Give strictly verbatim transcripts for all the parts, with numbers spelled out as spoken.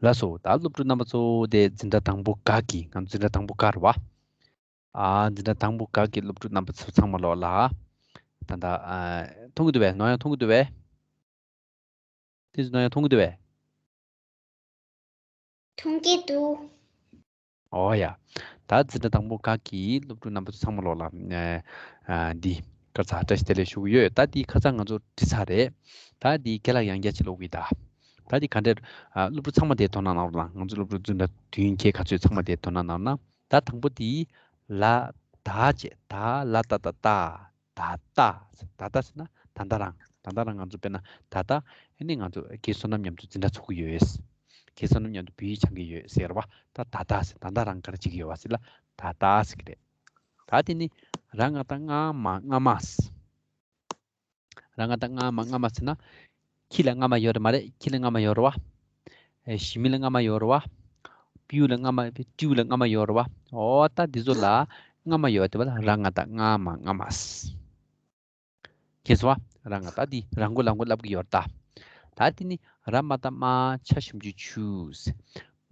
ལགས་སོ། ད་སློབ་ཕྲུག་རྣམ་པ་ཚོ་དེ་འཛིན་གྲྭ་དང་པོ་ག་གི། ང་ཚོ་འཛིན་གྲྭ་དང་པོ་ག་རེད་བ། ཨ། འཛིན་གྲྭ་དང་པོ་ག་གི་སློབ་ཕྲུག་རྣམ་པ་ཚོ་ཚང་མ་ལོག་ལ། ད་ལྟ་ཨ། མཐོང་གི་འདུག་བས། ནོར་ཡང་མཐོང་གི་འདུག་བས། དེ་ཚོ་ནོར་ཡང་མཐོང་གི་འདུག་བས། མཐོང་གི་འདུག་ཨོ་ཡ། ད་འཛིན་གྲྭ་དང་པོ་ག་གི་སློབ་ཕྲུག་རྣམ་པ་ཚོ་ཚང་མ་ལོག་ལ། ཨ། འདི་ཁ་སང་བཀྲ་ཤིས་བདེ་ལེགས་ཞུ་གི་ཡོད། ད་འདི་ཁ་སང་ང་ཚོ་འབྲི་ཚར་རེད། ད་འདི་རྒན་ལགས་ཡང་བསྐྱར་ཅིག་ཀློག་གི་ད། ད་འདི་ག་འདྲ། ཨ། སློབ་ཕྲུག་ཚང་མ་དེ་དོ་སྣང་གནང་རོགས་གནང་། ང་ཚོ་སློབ་ཕྲུག་འཛིན་གྲྭ་དུས་ཡུན་ཁྱད་ག་ཚོད་ཚང་མ་དེ་དོ་སྣང་གནང་ན། ད་དང་པོ་དེ་ལ་ད་བྱས། ད་ལ་ད་ད་ད། ད་ལྟ། ད་ལྟ་ཟེར་ན་ད་ལྟ་རང་། ད་ལྟ་རང་ང་ཚོ་དཔེར་ན་ད་ལྟ་ཨ་ནི་ང་ཚོ་རྒན་བསོད་ནམས་མཉམ་དུ་འཛིན་གྲྭ་ཚུགས་ཀྱི་ཡོད། རྒན་བསོད་ནམས་མཉམ་དུ་བོད་ཡིག་སྦྱང་གི་ཡོད་ཟེར་བ། ད་ད་ལྟ་ཟེར། ད་ལྟ་རང་ག་རེ་བྱེད་ཀྱི་ཡོད་བ་ཟེར་ལ་ད་ལྟ་ཟེར་གྱི་རེད། ད་དེ་ནི་ར་ང་བཏགས་རྔ་མ་རྔ་མ་ཟེར། ར་ང་བཏགས་རྔ་མ་རྔ་མ་ཟེར་ན། ཁྱི་ལ་རྔ་མ་ཡོད་རེད་མ་རེད། ཁྱི་ལ་རྔ་མ་ཡོད་རེད་བ། ཨེ། ཞི་མི་ལ་རྔ་མ་ཡོད་རེད་བ། སྤྲེའུ་ལ་རྔ་མ། སྤྲེའུ་ལ་རྔ་མ་ཡོད་རེད་བ། འོ་ད་འདི་ཚོ་ལ་རྔ་མ་ཡོད་དེ་བ་ལ་ར་ང་བཏགས་རྔ་མ་རྔ་མ་ཟེར། མཁྱེན་སོང་བ། ར་ང་བཏགས་འདི་ར་མགོ་ལ་མགོ་ལབ་ཀྱི་ཡོད་རེད་ད། ད་དེ་ནི་ར་མ་བཏགས་རྨ་ཆ་ཞབས་ཀྱུ་ཆུ་ཟེར།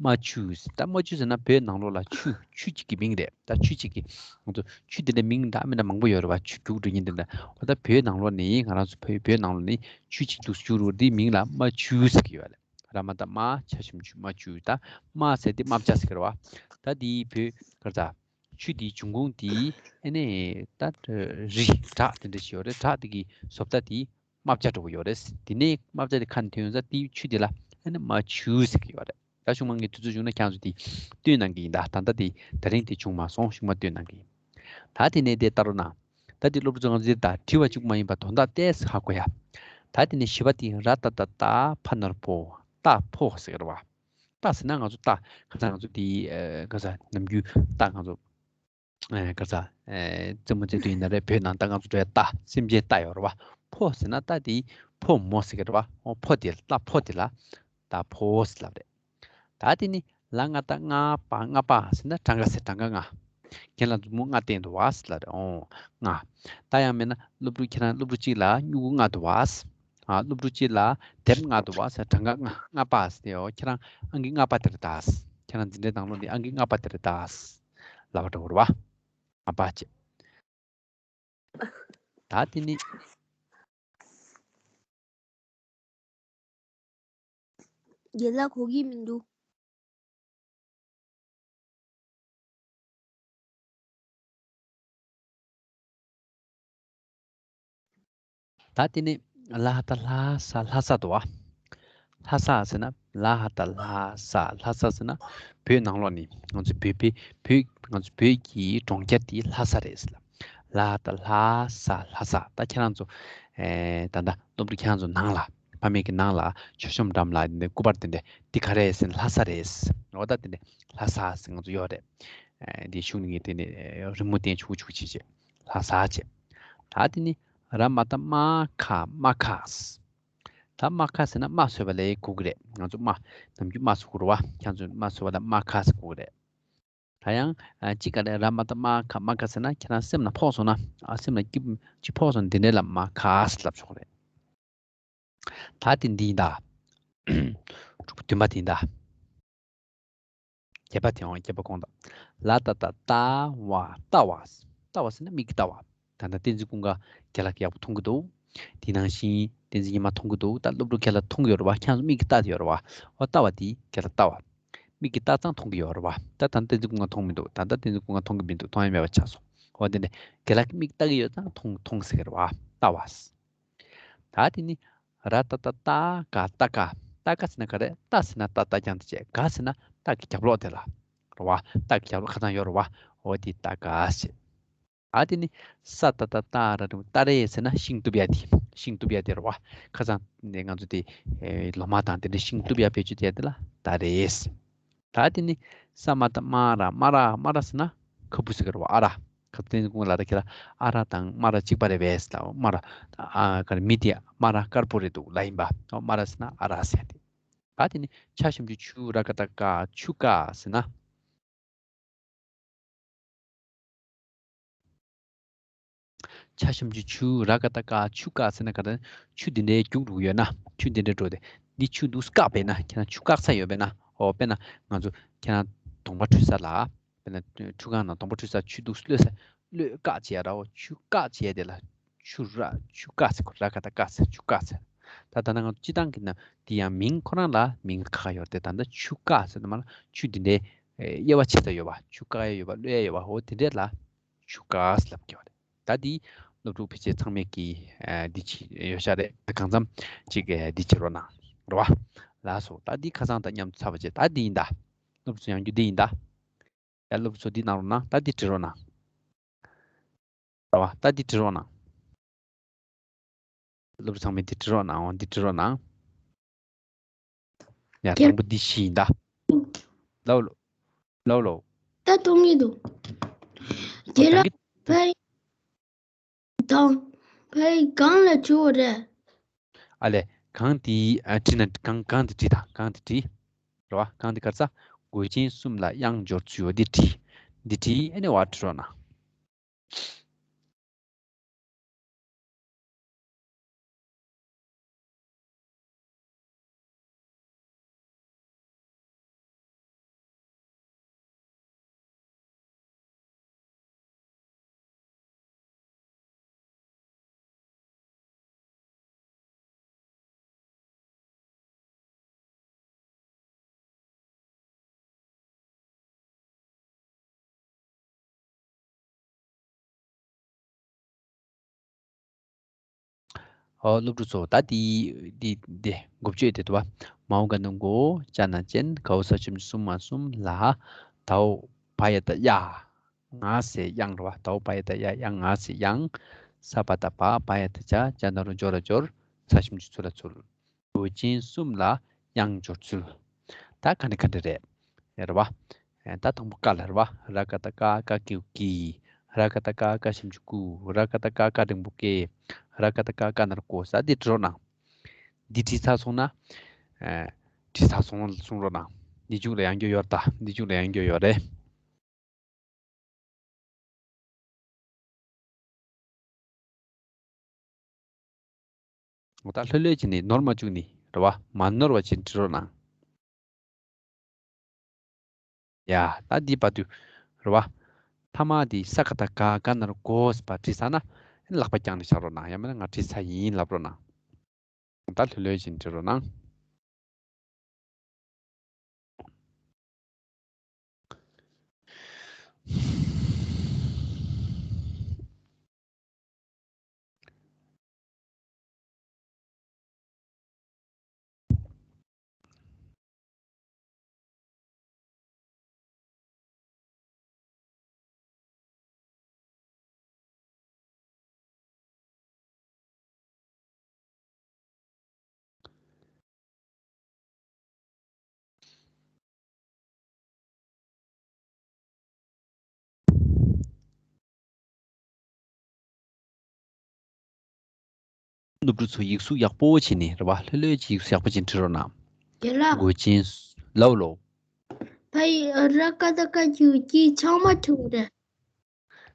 རྨ་ཆུ་ཟེར། ད་རྨ་ཆུ་ཟེར་ན་བོད་ནང་ལོགས་ལ་ཆུ། ཆུ་གཅིག་གི་མིང་རེད། ད་ཆུ་གཅིག་གི། ང་ཚོ་ཆུ་དེ་འདྲའི་མིང་འདྲ་མི་འདྲ་མང་པོ་ཡོད་རེད་བ། ཆུ་རྒྱུག་འགྲོ་མཁན་དེ་འདྲ། འོ་ད་བོད་ནང་ལོགས་ནི། ང་རང་ཚོ་བོད། བོད་ནང་ལོགས་ནི་ཆུ་གཅིག་འདུག་ཆུ་རུ་འདི་མིང་ལ་རྨ་ཆུ་ཟེར་གྱི་ཡོད་རེད། ར་མ་བཏགས་རྨ་ཆ་ཞབས་ཀྱུ་ཆུ། རྨ་ཆུ། ད་རྨ་ཟེར་དེ་རྨ་བྱ་ཟེར་གྱི་རེད་བ། ད་འདི་བོད་ག་རེ་ཟ། ཆུ་དེའི་འབྱུང་ཁུངས་དེ་ཨ་ནི་ད་རི། བྲག་དེ་འདྲ་ཞིག་ཡོད་རེད། བྲག་དེ་གི་བཟོ་ལྟ་དེ་རྨ་བྱ་འདྲ་བོ་ཡོད་རེད། དེ་ནས་རྨ་བྱ་དེ་ཁ་ནས་ཐོན་ཡོང་ས་དེའི་ཆུ་དེ་ལ་ཨ་ནི་རྨ་ཆུ་ཟེར་གྱི་ཡོད་རེད། ད་གཞུག་མ་ངས་དུས་ཚོད་བྱུང་ན་ཁྱེད་ཚོ་དེ་སྟོན་གནང་གི་ཡིན། ད་ད་ལྟ་དེ་ད་རིང་དེ་བྱུང་མ་སོང་། གཞུག་མ་སྟོན་གནང་གི་ཡིན། ད་དེ་ནས་དེ་ལྟ་རོགས་གནང་། ད་དེ་སློབ་ཕྲུག་ཚོ་ང་ཚོ་དེ་ད་དྲི་བ་གཅིག་མ་ཡིན་པ་དོན་དག་ཏོག་ཙམ་ཧ་གོ་ཡ། ད་དེ་ནས་བཞི་པ་དེ་ར་ཏ་བཏགས་རྟ་ཕ་ན་རོ་བོ། རྟ་ཕོ་ཟེར་གྱི་རེད་བ། རྟ་ཟེར་ན་ང་ཚོ་རྟ། ཁ་སང་ང་ཚོ་དེ་ཨ། ཁ་སང་ནམ་རྒྱུན་རྟ་ང་ཚོ་ཨ། ཁ་སང་ཨ། རྩེད་མོ་རྩེ་དུས་ཡིན་ན་རེད། བོད་ནང་ད་ང་ཚོ་འགྲོ་ཡ་རྟ། སེམས་ཅན་རྟ་ཡོད་རེད་བ། ཕོ་ཟེར་ན་རྟ་དེ་ཕོ་མོ་ཟེར་གྱི་རེད་བ། འོ་ཕོ་དེ། རྟ་ཕོ་དེ་ལ་རྟ་ཕོ་ཟེར་ལབ་རེད། ད་དེ་ནི་ལ་ང་བཏགས་རྔ་པ། རྔ་པ་ཟེར་ན་གྲངས་ཀ་ཟེར། གྲངས་ཀ་ལྔ། ཁྱེད་ལ་མཛུབ་མོ་ལྔ་བསྟན་འདུག་བ་ཟེར་ལབ་རེད། འོ་ལྔ། ད་ཡང་མིན་ན་སློབ་ཕྲུག་ཁྱེད་རང་སློབ་ཕྲུག་གཅིག་ལ་སྨྱུ་གུ་ལྔ་འདུག་བ། ཨ། སློབ་ཕྲུག་གཅིག་ལ་དེབ་ལྔ་འདུག་བ་ཟེར། གྲངས་ཀ་ལྔ། ལྔ་པ་ཟེར་ཏེ། འོ་ཁྱེད་རང་ཨང་ཀི་ལྔ་པ་དེ་རེད་ད། ཁྱེད་རང་འཛིན་གྲྭའི་ནང་ལོགས་ནས་ཨང་ཀི་ལྔ་པ་དེ་རེད་ད་ལབ་པ་འདྲ་བོ་རེད་བ། ལྔ་པ་བྱས། ད་དེ་ནི། རྒན་ལགས་གོ་གི་མི་འདུག་ད་དེ་ནི་ལ་ཧ་བཏགས་ལྷ་ས། ལྷ་ས་འདུག་བ། ལྷ་ས་ཟེར་ན། ལ་ཧ་བཏགས་ལྷ་ས། ལྷ་ས་ཟེར་ན་བོད་ནང་ལོགས་ནི་ང་ཚོ་བོད་པའི། བོད། ང་ཚོ་བོད་ཀྱི་གྲོང་ཁྱེར་དེ་ལྷ་ས་རེད་ཟེར་ལ། ལ་ཧ་བཏགས་ལྷ་ས། ལྷ་ས། ད་ཁྱེད་རང་ཚོ་ཨེ། ད་ལྟ་སློབ་ཕྲུག་ཁྱེད་རང་ཚོ་ནང་ལ། ཕ་མེས་ཀྱི་ནང་ལ་མཆོད་གཤོམ་འགྲམ་ལ་འདི་འདྲ་སྐུ་པར་དེ་འདྲ་འདི་ག་རེ་ཟེར་ན་ལྷ་ས་རེད། འོ་ད་དེ་འདྲ་ལྷ་ས་ཟེར་ང་ཚོ་ཡོད་རེད། ཨེ། འདི་གཞུག་ནས་ངས་དེ་ནས་ཨེ། རི་མོ་བསྟན་ཆུག་ཆུག་བྱེད་བྱེད། ལྷ་ས་བྱེད། ད་དེ་ནི་ར་མ་བཏགས་རྨ་ཁ། རྨ་ཁ་ཟེར། ད་རྨ་ཁ་ཟེར་ན་རྨ་བཟོས་པ་ལ་གོ་གི་རེད། ང་ཚོ་རྨ། ནམ་རྒྱུན་རྨ་བཟོ་གི་རེད་བ། ཁྱེད་ཚོས་རྨ་བཟོས་པ་ལ་རྨ་ཁ་ཟེར་གོ་གི་རེད། ད་ཡང་ཨ། གཅིག་ག་རེ་ར་མ་བཏགས་རྨ་ཁ། རྨ་ཁ་ཟེར་ན་ཁྱེད་རང་སེམས་ལ་ཕོག་སོང་ན། ཨ། སེམས་ལ་སྐྱིད་ཅིག་ཕོག་སོང་ན་འདི་འདྲ་ལ་རྨ་ཁ་ཟེར་ལབ་ཆོག་གི་རེད། ད་དེ་འདི་ཡིན་ད། དྲུག་པ། བདུན་པ་དེ་ཡིན་ད། བརྒྱད་པ་དེ་འོང་། བརྒྱད་པ་དགོངས་དག་ལ་ཏ་བཏགས་ལྟ་བ། ལྟ་བ། ལྟ་བ་ཟེར་ན་མིག་གིས་ལྟ་བ། ད་ལྟ་བསྟན་འཛིན་ཀུན་དགའ་རྒན་ལགས་ཀྱིས་ཡག་པོ་མཐོང་གི་འདུག་དེ་ནང་བཞིན་བསྟན་འཛིན་ཉི་མ་མཐོང་གི་འདུག་ད་སློབ་ཕྲུག་རྒན་ལགས་མཐོང་གི་ཡོད་རེད་བ། ཁྱེད་ཚོ་མིག་གིས་ལྟ་དེ་ཡོད་རེད་བ། འོ་ལྟ་བ་དེ་རྒན་ལགས་ལྟ་བ། མིག་གིས་ལྟ་ཙང་མཐོང་གི་ཡོད་རེད་བ། ད་ད་ལྟ་བསྟན་འཛིན་ཀུན་དགའ་མཐོང་མི་འདུག་ད་ལྟ་བསྟན་འཛིན་ཀུན་དགའ་མཐོང་གི་མི་འདུག་མཐོང་ཡ་མེད་པ་ཆགས་སོང་། འོ་དེ་ནས་རྒན་ལགས་ཀྱིས་མིག་ལྟ་གི་ཡོད་ཙང་མཐོང་མཐོང་ཟེར་གི་རེད་བ། ལྟ་བ། ད་དེ་ནི་ར་ཏ་བཏགས་རྟ་ག། རྟ་ག། རྟ་ག་ཟེར་ན་ག་རེ། རྟ་ཟེར་ན་རྟ་རྟ་རྐྱང་དེ་བྱས། ག་ཟེར་ན་རྟ་གི་རྒྱབ་ལོགས་དེ་ལ་རེད་བ། རྟ་གི་རྒྱབ་ལོགས་ཁ་ཚང་ཡོད་རེད་བ། འོ་དེ་རྟ་ག་ཟེར། ཨ། དེ་ནི་ས་ཏ་བཏགས་སྟ་ར་རི་མོ། སྟ་རེ་ཟེར་ན་ཤིང་གཏུབ་ཡ་དེ། ཤིང་གཏུབ་ཡ་དེ་རེད་བ། ཁ་སང་ནས་ང་ཚོ་དེ་ཨེ། ལོ་མ་དང་དེ་འདྲ་ཤིང་གཏུབ་ཡ་བེད་སྤྱོད་བྱས་དེ་ལ་སྟ་རེ་ཟེར། ད་དེ་ནི་ས་མ་བཏགས་སྨ་ར། སྨ་ར། སྨ་ར་ཟེར་ན་ཁ་སྤུ་ཟེར་གི་རེད་བ། ཨ་ར། ཁ་སང་བསྟན་འཛིན་ཀུན་དགའ་ལགས་ད་ཁྱེད་ལ་ཨ་ར་དང་སྨ་ར་གཅིག་པ་རེད་པས་ལབ། སྨ་ར། ཨ། ག་རེ། མི་དེ་སྨ་ར་དཀར་པོ་རེད་འདུག་ལབ་ཡིན་པ། སྨ་ར་ཟེར་ན་ཨ་ར་ཟེར་ཏེ། ད་དེ་ནི་ཆ་ཞབས་ཀྱུ་ཆུ། ར་ཀ་བཏགས་རྐ། ཆུ་རྐ་ཟེར་ན། ཆ་ཞབས་ཀྱུ་ཆུ། ར་ཀ་བཏགས་རྐ། ཆུ་རྐ་ཟེར་ན་ག་རེ། ཆུ་འདི་འདྲའི་རྒྱུག་འགྲོ་གི་ཡོད་ན། ཆུ་འདི་འདྲའི་འགྲོ་དེ། འདི་ཆུ་འདུག་བཀག་པས་ན། ཁྱེད་རང་ཆུ་བཀག་ས་ཡོད་པས་ན། ཨོ་དཔེར་ན་ང་ཚོ་ཁྱེད་རང་གདོང་པ་འཁྲུད་ས་ལ། དཔེར་ན་ཁྲུས་ཁང་ནང་གདོང་པ་འཁྲུད་ས་ཆུ་འདུག་གློད་ས། གློད་བཀག་བྱས་ར་འོ། ཆུ་བཀག་བྱས་དེ་ལ་ཆུ་ར་ཆུ་བཀག་ཟེར་གོ། ར་ཀ་བཏགས་བཀག་ཟེར། ཆུ་བཀག་ཟེར། ད་ད་ནང་ང་ཚོ་སྤྱི་བཏང་གི་ནང་དེ་ཡང་མིང་ཁོ་རང་ལ་མིང་ཁ་ཁ་ཡོད་དེ། ད་ལྟ་ཆུ་བཀག་ཟེར་ནི་མ་ལ་ཆུ་དེ་འདྲའི་དབྱེ་བ་ཕྱེ་ས་ཡོད་པ། ཆུ་བཀག་ཡ་ཡོད་པ། གློད་ཡ་ཡོད་པ། འོ་དེ་འདྲས་ལ་ཆུ་བཀག་ལབ་ཀྱི་ཡོད་རེད། ད་འདི་སློབ་ཕྲུག་ཕལ་ཆེར་ཚང་མས་ཀྱི་ཨ་འདི་ཅི་ཡོད་ཤག་རེད། གང་འཚམ་ཅིག་ཨ་འདི་བྱེད་རོགས་གནང་། རེད་བ། ལགས་སོ། ད་འདི་ཁ་སང་དང་མཉམ་དུ་ཚར་བ་བྱས། ད་འདི་ཡིན་ད། སློབ་ཕྲུག་ཚོ་ཡང་རྒྱུ་འདི་ཡིན་ད། ཡ་སློབ་ཕྲུག་ཚོ་འདི་གནང་རོགས་གནང་། ད་འདི་བྲིས་རོགས་གནང་། རེད་བ། ད་འདི་བྲིས་རོགས་གནང་། སློབ་ཕྲུག་ཚང་མས་འདི་བྲིས་རོགས་གནང་། འོ་འདི་བྲིས་རོགས་གནང་། ཡ་དང་པོ་འདི་བཞི་ཡིན་ད། ལའོ་ལའོ། ལའོ་ལའོ། ད་གཏོང་གི་འདུག་དེ་ལ་ཕའི་དང་ཕའི་གང་ལ་བྲིས་པ་རེད། ཨ་ལས། གང་དེ་ཨ་བྲིས་ན་གང་གང་དེ་བྲིས་དང་། གང་དེ་བྲིས། རེད་བ། གང་དེ་ག་རེ་ཟ། མགོ་ཅན་གསུམ་ལ་དབྱངས་འབྱོར་ཚུལ། འོ་འདི་བྲིས། འདི་བྲིས། ཨ་ནི་བ་བྲིས་རོགས་གནང་། ཨོ་སློབ་ཕྲུག་ཚོ། ད་འདི་འདི་འདི་འགོ་བརྗོད་དེ་འདུག་བ། མའོ་ག་ན་མགོ། ཅ་ན་ཅན། གའོ་ས་ཞབས་ཀྱུ་གསུམ་མ་གསུམ་ལ། དའོ་བ་ཡ་བཏགས་ཡ། ང་ཟེར་དབྱངས། རེད་བ། དའོ་བ་ཡ་བཏགས་ཡ། དབྱངས། ང་ཟེར་དབྱངས། ས་བ་བཏགས་སྦ། བ་ཡ་བཏགས་སྦྱ། ཅ་ན་རོ་སྦྱོ་ར་སྦྱོར། ཚ་ཞབས་ཀྱུ་ཚུ་ལ་ཚུལ། མགོ་ཅན་གསུམ་ལ་དབྱངས་འབྱོར་ཚུལ། ད་ག་འདྲ་ག་འདྲ་རེད། རེད་བ། ད་དང་པོ་ཀ་ལ། རེད་བ། ར་ཀ་བཏགས་ཀ། ཀ་གི་གུ་ཀི། ར་ཀ་བཏགས་ཀ། ཀ་ཞབས་ཀྱུ་ཀུ། ར་ཀ་བཏགས་ཀ། ཀ་འགྲེང་བུ་ཀེ། ར་ཀ་བཏགས་ཀ། ཀ་ན་རོ་ཀོ། ས། འདི་བྲིས་རོགས་གནང་། འདི་བྲིས་ཚར་སོང་ན། ཨ། བྲིས་ཚར་སོང་གསུང་རོགས་གནང་། འདི་མཇུག་ལ་ཡང་བསྐྱར་ཡོད་རེད་ད། འདི་མཇུག་ལ་ཡང་བསྐྱར་ཡོད་རེད། འོ་ད་ལྷོད་ལྷོད་བྱས་ནས་ནོར་མ་བཅུག་ནས། རེད་བ། མ་ནོར་བ་བྱས་ནས་བྲིས་རོགས་གནང་། ཡ། ད་འདི་བར་དུ། རེད་བ། ཐ་མ་འདི་ས་ཀ་བཏགས་སྒ། སྒ་ན་རོ་སྒོ་ཟེར་བ་བྲིས་ཚར་ན། ལག་པ་བརྐྱངས་ནས་བཞག་རོགས་གནང་། ཡང་མིན་ན་ང་བྲིས་ཚར་ཡིན་ལབ་རོགས་གནང་། ད་ལྷོད་ལྷོད་བྱས་ནས་བྲིས་རོགས་གནང་། སློབ་ཕྲུག་ཚོ་ཡིག་གཟུགས་ཡག་པོ་བྱས་ནས། རེད་བ། ལྷོད་ལྷོད་ཀྱིས་ཡིག་གཟུགས་ཡག་པོ་བྱས་ནས་བྲིས་རོགས་གནང་། རྒན་ལགས། མགོ་ཅན། ལའོ་ལའོ། ཕ་ཡི་ར་ཀ་བཏགས་རྐ་གི་གུ་ཀི་ཚང་མ་བྲིས་པ་རེད།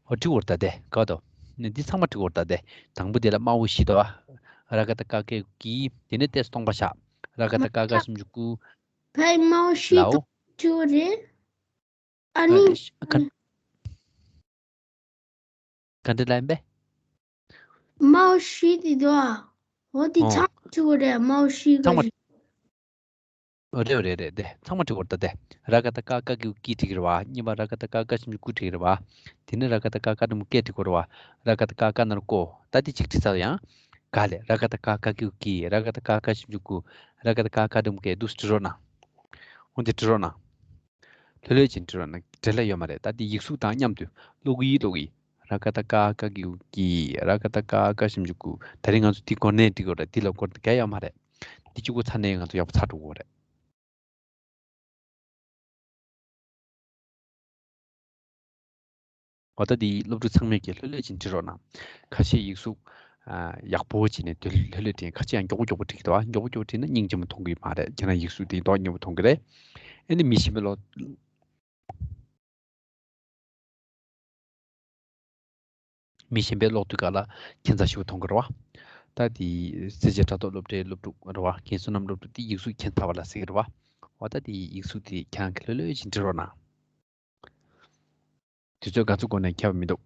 ཨོ་བྲིས་ཡོད་རེད་ད་དེ། ག་དོ། ནི་འདི་ཚང་མ་བྲིས་ཡོད་རེད་ད་དེ། དང་པོ་དེ་ལ་དམར་པོ་བཞི་འདུག་བ། ར་ཀ་བཏགས་རྐ་གི་གུ་ཀི། དེ་ནས་ཏོག་ཙམ་སྟོང་པ་བཞག་ར་ཀ་བཏགས་རྐ། རྐ་ཞབས་ཀྱུ་རྐུ། ཕ་ཡི་དམར་པོ་བཞི། ལའོ། དང་བྲིས་པ་རེད། ཨ་ནི། ཨ་ནི། ག་ག་འདྲ་ལབ་ཡིན་པས། དམར་པོ་བཞི་དེ་འདུག་ཨ། འོ་དེ། ཨོ། ཚང་མ་བྲིས་པ་རེད། དམར་པོ་བཞི། ཚང་མ། ག་རེ། རེད་རེད་རེད། དེ་ཚང་མ་བྲིས་ཡོད་རེད་ད་དེ། ར་ཀ་བཏགས་རྐ། རྐ་གི་གུ་ཀི་བྲིས་ཀྱི་རེད་བ། གཉིས་པ་ར་ཀ་བཏགས་རྐ། རྐ་ཞབས་ཀྱུ་རྐུ་བྲིས་ཀྱི་རེད་བ། དེ་ནས་ར་ཀ་བཏགས་རྐ། རྐ་འགྲེང་བུ་རྐེ་བྲིས་ཀྱི་རེད་བ། ར་ཀ་བཏགས་རྐ། རྐ་ན་རོ་རྐོ། ད་དེ་གཅིག་བྲིས་ཚར་ཡང་། ག་ལས། ར་ཀ་བཏགས་རྐ། རྐ་གི་གུ་ཀི། ར་ཀ་བཏགས་རྐ། རྐ་ཞབས་ཀྱུ་རྐུ། ར་ཀ་བཏགས་རྐ། རྐ་འགྲེང་བུ་རྐེ། འདུག་སེ་བྲིས་རོགས་གནང་། འོ་འདི་བྲིས་རོགས་གནང་། ལྷོད་ལྷོད་ཅིག་བྲིས་རོགས་གནང་། འབྲེལ་བ་ཡོད་མ་རེད། ད་འདི་ཡིག་གཟུགས་དང་མཉམ་དུ་ཀློག་གི་ཡིན། ཀློག་གི་ཡིན། ར་ཀ་བཏགས་རྐ། རྐ་གི་གུ་ཀི། ར་ཀ་བཏགས་རྐ། རྐ་ཞབས་ཀྱུ་རྐུ། ད་རིང་ང་ཚོ་འདི་སྒོ་ནས་འབྲི་དགོས་རེད། འདི་ལ་སྒོ་ག་ཡོད་མ་རེད། འདི་གཅིག་པོ་ཚར་ནས་ང་ཚོ་ཡག་པོ་ཚར་འགྲོ་གི་རེད། འོ་ད་འདི་སློབ་ཕྲུག་ཚང་མས་ཀྱི་ལྷོད་ལྷོད་ཅིག་བྲིས་རོགས་གནང་། ཁ་ཤས་ཡིག་གཟུགས་ཨ་ཡག་པོ་བྱས་ནས་དེ་ལྷོད་ལྷོད་བྲིས། ཁ་ཤས་ཡང་མགྱོགས་པོ་མགྱོགས་པོ་བྲིས་ཀྱི་འདུག་ཨ། མགྱོགས་པོ་མགྱོགས་པོ་བྲིས་ན་སྙིང་རྗེ་མོ་མཐོང་གི་མ་རེད། ཁྱེད་རང་ཡིག་གཟུགས་དེ་མདོག་ཉེས་པོ་མཐོང་གི་རེད། ཨ་ནི་མི་གཞན་པའི་ཀློག་མི་གཞན་པས་ཀློག་དུས་སྒང་ལ་ཁྱད་མཚར་ཞེ་པོ་མཐོང་གི་རེད་བ། ད་དེ་སེར་བྱེས་དྲ་ཐོག་སློབ་གྲྭའི་སློབ་ཕྲུག་རེད་བ། རྒན་བསོད་ནམས་སློབ་ཕྲུག་དེ་ཡིག་གཟུགས་ཁྱད་མཚར་བ་ལ་ཟེར་གི་རེད་བ། འོ་ད་དེ་ཡིག་གཟུགས་དེ་ཁྱེད་རང་གིས་ལྷོད་ལྷོད་བྱས་འབྲི་རོགས་གནང་། དུས་ཚོད་ག་ཚོད་འགོར་ནའི་ཁྱད་པར་མི་འདུག་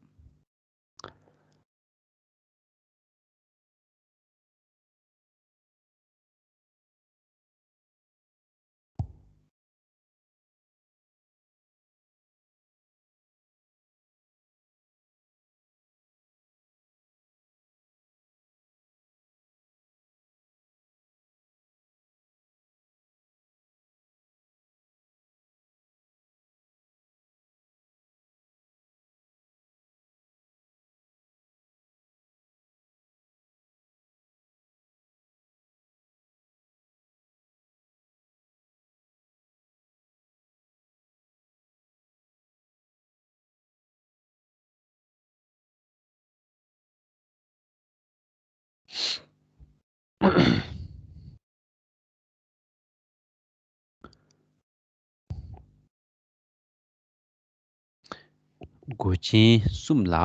མགོ་ཅན་གསུམ་ལ་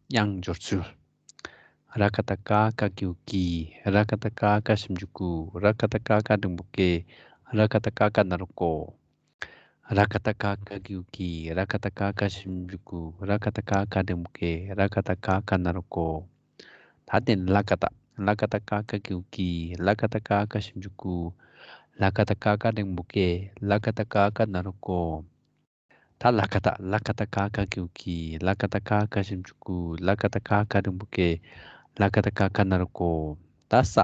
དབྱངས་སྦྱོར་ཚུལ། ར་ཀ་བཏགས་རྐ་ཀ་གི་གུ་གི། ར་ཀ་བཏགས་རྐ་ཀ་ཞབས་ཀྱུ་ཀུ། ར་ཀ་བཏགས་རྐ་ཀ་འགྲེང་བུ་ཀེ། ར་ཀ་བཏགས་རྐ་ཀ་ན་རོ་ཀོ། ར་ཀ་བཏགས་རྐ་ཀ་གི་གུ་གི། ར་ཀ་བཏགས་རྐ་ཀ་ཞབས་ཀྱུ་ཀུ། ར་ཀ་བཏགས་རྐ་ཀ་འགྲེང་བུ་ཀེ། ར་ཀ་བཏགས་རྐ་ཀ་ན་རོ་ཀོ། ད་དེ་ནས་ལ་ཀ་བཏགས། ལ་ཀ་བཏགས་ཀ་ཀ་གི་གུ་གི། ལ་ཀ་བཏགས་རྐ་ཀ་ཞབས་ཀྱུ་ཀུ། ལ་ཀ་བཏགས་རྐ་ཀ་འགྲེང་བུ་ཀེ། ལ་ཀ་བཏགས་རྐ་ཀ་ན་རོ་ཀོ། ད་ལ་ཀ་བཏགས། ལ་ཀ་བཏགས་རྐ་ཀ་གི་གུ་གི། ལ་ཀ་བཏགས་རྐ་ཀ་ཞབས་ཀྱུ་ཀུ། ལ་ཀ་བཏགས་རྐ་ཀ་འགྲེང་བུ་ཀེ། ལ་ཀ་བཏགས་རྐ་ཀ་ན་རོ་ཀོ། ད་ས།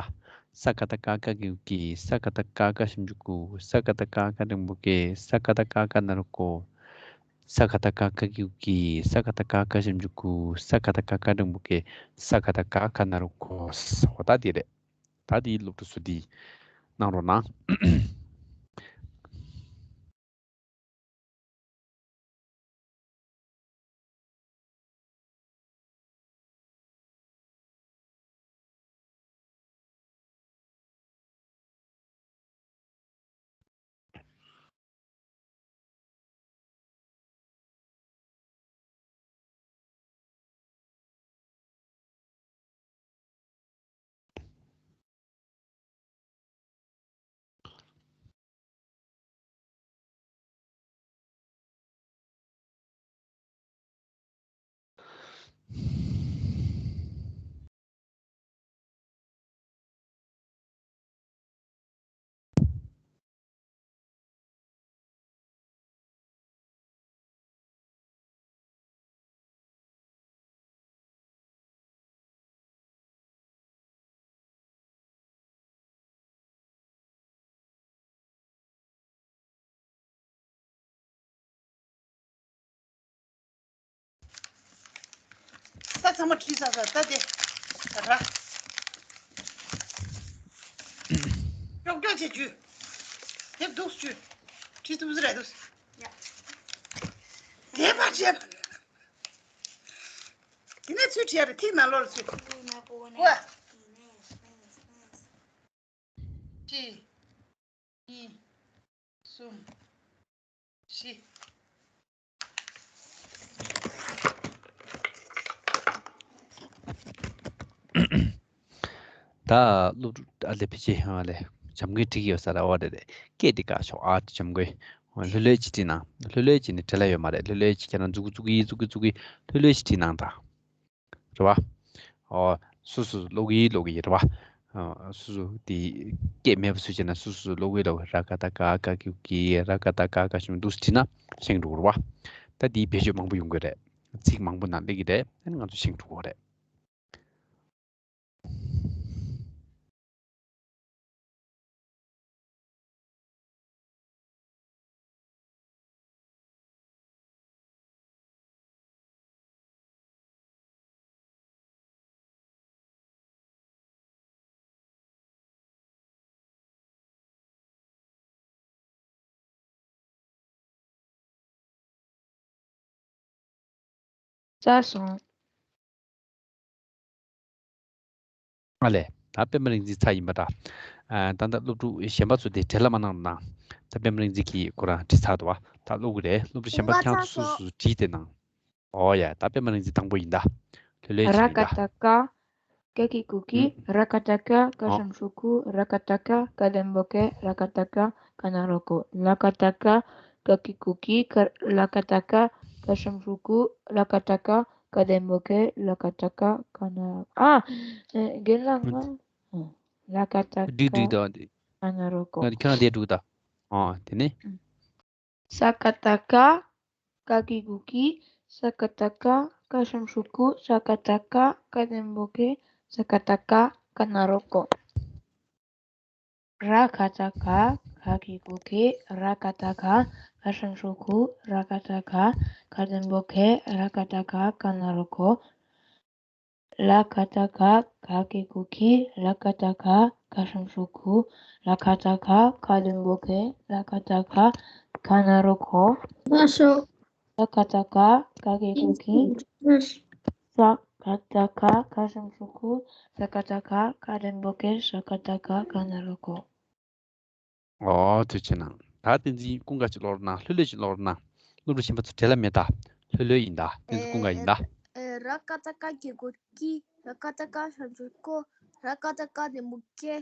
ས་ཀ་བཏགས་སྐ་ཀ་གི་གུ་གི། ས་ཀ་བཏགས་སྐ་ཀ་ཞབས་ཀྱུ་ཀུ། ས་ཀ་བཏགས་སྐ་ཀ་འགྲེང་བུ་ཀེ། ས་ཀ་བཏགས་སྐ་ཀ་ན་རོ་ཀོ། ས་ཀ་བཏགས་སྐ་ཀ་གི་གུ་གི། ས་ཀ་བཏགས་སྐ་ཀ་ཞབས་ཀྱུ་ཀུ། ས་ཀ་བཏགས་སྐ་ཀ་འགྲེང་བུ་ཀེ། ས་ཀ་བཏགས་སྐ་ཀ་ན་རོ་ཀོ། འོ་ད་འདི་རེད། ད་འདི་སློབ་ཕྲུག་ཚོ་འདི་གནང་རོགས་གནང་། ས་ཚང་མ་བྲིས་ཚར་ཚར་ད་དེ་ར། ཀྱོག་ཀྱོག་བྱེད་རྒྱུ། དེབ་འདུག་རྒྱུ། བྲིས་ཐུབ་ཟེར་རེད་འདུག་ཡ། དེ་མ་བྱེད། དེ་ནས་ཚུར་བྲིས་ཡ་རེད། ཐིག་ནང་ལོགས་ལ་ཚུར། ཀོ། གཅིག་གཉིས། གསུམ། བཞི། ད་སློབ་ཕྲུག་ཨ་ལེ་ཕལ་ཆེར་ཧང་ལེ་འཇམ་མགོན་འགྲིག་ཡོད་ས་རེད། འོ་རེད་རེད། སྐད་དེ་བཀག་ཆོག་ཨ་འཇམ་མགོན། ལྷོད་ལྷོད་ཅིག་བྲིས་ན། ལྷོད་ལྷོད་ཅིག་ནི་བྲེལ་ལ་ཡོད་མ་རེད། ལྷོད་ལྷོད་ཅིག་ཁྱེད་རང་འཛུགས་འཛུགས་ཀྱི་འཛུགས་ཀྱི་འཛུགས་ཀྱི་ལྷོད་ལྷོད་ཅིག་བྲིས་གནང་དང་། རེད་བ། ཨོ། སོ་སོ་ཀློག་གི་ཀློག་གི་རེད་བ། ཨ། སོ་སོ་དེ་སྐད་མེད་པ་བཟོས་བྱས་ན་སོ་སོ་ཀློག་གི་ཀློག་གི། ར་ཀ་བཏགས་རྐ་ཀ་གི་གུ་གི། ར་ཀ་བཏགས་རྐ་ཀ་ཞབས་ཀྱུ་ཀུ་འདུག་སེ་བྲིས་ན་ཤེས་འགྲོ་གི་རེད་བ། ད་དེའི་བེད་སྤྱོད་མང་པོ་ཡོང་གི་རེད། ཚིག་མང་པོ་ནང་སླེབས་ཀྱི་རེད། ཨ་ནི་ང་ཚོ་ཤེས་འགྲོ་གི་རེད། ཚར་སོང་། ཨ་ལས། ད་པད་མ་རིག་འཛིན་ཚར་ཡིན་པ་འདྲ། ཨ། ད་ལྟ་སློབ་ཕྲུག་གཞན་པ་ཚོ་དེ་བྲེལ་ལ་མ་གནང་རོགས་གནང་། ད་པད་མ་རིག་འཛིན་གྱིས་ཁོ་རང་བྲིས་ཚར་འདུག་བ། ད་ཀློག་གི་རེད། སློབ་ཕྲུག་གཞན་པ་ཁྱེད་རང་ཚོ་སོ་སོ་བྲིས་ཏེ་གནང་། ཨོ་ཡ། ད་པད་མ་རིག་འཛིན་དང་པོ་ཡིན་ད། ལྷོད་ལྷོད་བྱས་ཡིན་ད། ར་ཀ་བཏགས་རྐ། ཀ་གི་གུ་གི། ཨུམ། ར་ཀ་བཏགས་ཀ། ཀ་ཨོ། ཞབས་ཀྱུ་ཀུ། ར་ཀ་བཏགས་ཀ། ཀ་ལྡན་པོ་ཀེ། ར་ཀ་བཏགས་ཀ། ཀ་ན་རོ་ཀོ། ལ་ཀ་བཏགས་ཀ། ཀ་གི་གུ་གི། ཀ། ལ་ཀ་བཏགས་ཀ། ཀ་ཞབས་ཀྱུ་ཀུ། ར་ཀ་བཏགས་ཀ། ཀ་ལྡན་པོ་ཀེ། ལ་ཀ་བཏགས་ཀ། ཀ་ན་རོ། ཨ། ཨེ། རྒན་ལགས་ང་། ཨོ། ལ་ཀ་བཏགས་འགྲིག་ཀ། འགྲིག་འདུག་འདི། ཀ་ན་རོ་ཀོ། ང་ཁྱོད་རང་དེ་འགྲིག་ད། ཨོ། དེ་ནི། ཨུམ། ས་ཀ་བཏགས་སྐ། སྐ་གི་གུ་གི། ས་ཀ་བཏགས་སྐ། སྐ་ཞབས་ཀྱུ་སྐུ། ས་ཀ་བཏགས་སྐ། སྐ་ལྡན་པོ་སྐེ། ས་ཀ་བཏགས་སྐ། ཀ་ན་རོ་ཀོ། ར་ཁ་བཏགས་རྒ། རྒ་གི་གུ་གི། ར་ཁ་བཏགས་རྒ། རྒ་ཞབས་ཀྱུ་རྒུ། ར་ཁ་བཏགས་རྒ། སྐ་ལྡན་པོ་སྐེ། ར་ཁ་བཏགས་རྒ། ཀ་ན་རོ་ཀོ། ལ་ཁ་བཏགས་ལྒ། ལྒ་གི་གུ་གི། ལ་ཁ་བཏགས་ལྒ། ལྒ་ཞབས་ཀྱུ་ལྒུ། ལ་ཁ་བཏགས་ལྒ། ལྒ་ལྡན་པོ་ལྒེ། ལ་ཁ་བཏགས་ལྒ། ལྒ་ན་རོ་ལྒོ། ལགས་སོ། ལ་ཁ་བཏགས་ལྒ། ལྒ་གི་གུ་གི། ལགས། ལ་ཁ་བཏགས་ལྒ། ལྒ་ཞབས་ཀྱུ་ལྒུ། ལ་ཁ་བཏགས་ལྒ། ལྒ་ལྡན་པོ་ལྒེ། ལ་ཁ་བཏགས་ལྒ། ལྒ་ན་རོ་ལྒོ། ཨོ། ཐུགས་རྗེ་གནང་། ད་བསྟན་འཛིན་ཀུན་དགའ་ཅིག་ཀློག་རོགས་གནང་། ལྷོད་ལྷོད་ཅིག་ཀློག་རོགས་གནང་། སློབ་ཕྲུག་གཞན་པ་ཚོ་བྲེལ་བ་མེད་ད། ལྷོད་ལྷོད་ཡིན་ད། བསྟན་འཛིན་ཀུན་དགའ་ཡིན་ད། ཨེ། ར་ཀ་བཏགས་རྐ་གི་གུ་རྐྱི། ར་ཀ་བཏགས་རྐ་ཞབས་ཀྱུ་རྐོ། ར་ཀ་བཏགས་རྐ་ལྡན་པོ་རྐེ།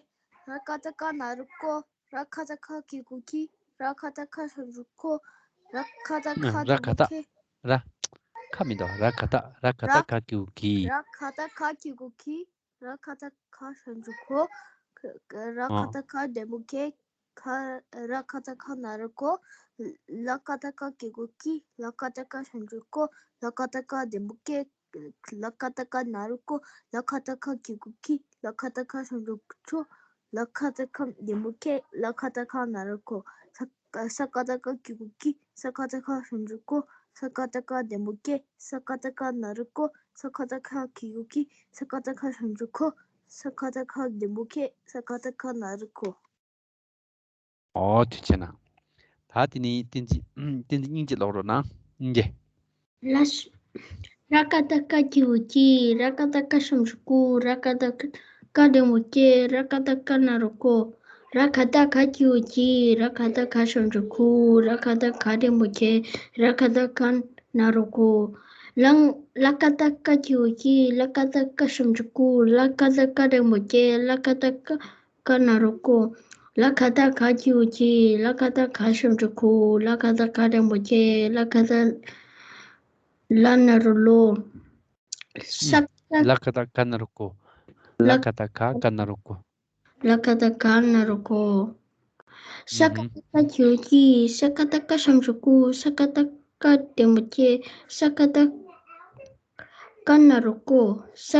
ར་ཀ་བཏགས་རྐ་ན་རོ་རྐོ། ར་ཁ་བཏགས་རྐ་གི་གུ་རྐྱི། ར་ཁ་བཏགས་རྐ་ཞབས་ཀྱུ་རྐོ། ར་ཁ་བཏགས་རྐ་ལྡན་པོ་རྐེ། ར། ར། རྐ་མི་འདུག་ར་ཁ་བཏགས། ར་ཁ་བཏགས་རྐ་གི་གུ་རྐྱི། ར་ཁ་བཏགས་རྐ་གི་གུ་རྐྱི། ར་ཁ་བཏགས་རྐ་ཞབས་ཀྱུ་རྐོ། ར་ཁ་བཏགས་རྐ་ལྡན་པོ་རྐེ། ཁ། ར་ཁ་བཏགས་རྐ་ན་རོ་རྐོ། ལ་ཁ་བཏགས་ལྒ་གི་གུ་ལྒྱི། ལ་ཁ་བཏགས་རྐ་ཞབས་ཀྱུ་རྐོ། ལ་ཁ་བཏགས་རྐ་ལྡན་པོ་རྐེ། ལ་ཁ་བཏགས་རྐ་ན་རོ་རྐོ། ལ་ཁ་བཏགས་ལྒ་གི་གུ་ལྒྱི། ལ་ཁ་བཏགས་རྐ་ཞབས་ཀྱུ་རྐོ། ལ་ཁ་བཏགས་རྐ་ལྡན་པོ་རྐེ། ལ་ཁ་བཏགས་རྐ་ན་རོ་རྐོ། ས། ས་ཀ་བཏགས་སྐ་གི་གུ་སྐྱི། ས་ཀ་བཏགས་སྐ་ཞབས་ཀྱུ་སྐོ། ས་ཀ་བཏགས་སྐ་ལྡན་པོ་སྐེ། ས་ཀ་བཏགས་སྐ་ན་རོ་སྐོ། ས་ཀ་བཏགས་སྐ་གི་གུ་སྐྱི། ས་ཀ་བཏགས་སྐ་ཞབས་ཀྱུ་སྐོ། ས་ཀ་བཏགས་སྐ་ལྡན་པོ་སྐེ། ས་ཀ་བཏགས་སྐ་ན་རོ་སྐོ། ཨོ། ཐུགས་རྗེ་གནང་། ད་དེ་ནས་བསྟན་འཛིན། བསྟན་འཛིན་སྙིང་རྗེ་ཀློག་རོགས་གནང་། སྙིང་རྗེ། ལགས། ར་ཀ་བཏགས་རྐ་གི་གུ་རྐྱི། ར་ཀ་བཏགས་རྐ་ཞབས་ཀྱུ་རྐུ། ར་ཀ་བཏགས་རྐ་ལྡན་པོ་རྐྱེ། ར་ཀ་བཏགས་རྐ་ན་རོ་རྐོ། ར་ཁ་བཏགས་རྒ་གི་གུ་རྒྱི། ར་ཁ་བཏགས་རྒ་ཞབས་ཀྱུ་རྒུ། ར་ཁ་བཏགས་རྒ་ལྡན་པོ་རྒྱེ། ར་ཁ་བཏགས་རྒ་ན་རོ་རྒོ། ལ། ལ་ཀ་བཏགས་ཀ་གི་གུ་ཀྱི། ལ་ཀ་བཏགས་ཀ་ཞབས་ཀྱུ་རྐུ། ལ་ཀ་བཏགས་ཀ་ལྡན་པོ་རྒྱེ། ལ་ཁ་བཏགས་རྒ་ན་རོ་རྒོ། ལ་ཁ་བཏགས་ག་གི་གུ་གྱི། ལ་ཁ་བཏགས་ག་ཞབས་ཀྱུ་རྒུ། ལ་ཁ་བཏགས་ག་ལྡན་པོ་རྒྱེ། ལ་ཁ་བཏགས་ལ་ན་རོ་ལོ། ས་ཀ། ལ་ཁ་བཏགས་ག་ན་རོ་རྒོ། ལ་ལ་ཁ་བཏགས་ག་ག་ན་རོ་རྒོ། ལ་ཁ་བཏགས་ག་ན་རོ་རྒོ། ས་ཀ་བཏགས་སྐ་གི་གུ་སྐྱི། ས་ཀ་བཏགས་སྐ་ཞབས་ཀྱུ་སྐུ། ས་ཀ་བཏགས་སྐ་ལྡན་པོ་སྐྱེ། ས་ཀ་བཏགས་སྐ་ན་རོ་སྐོ། ས་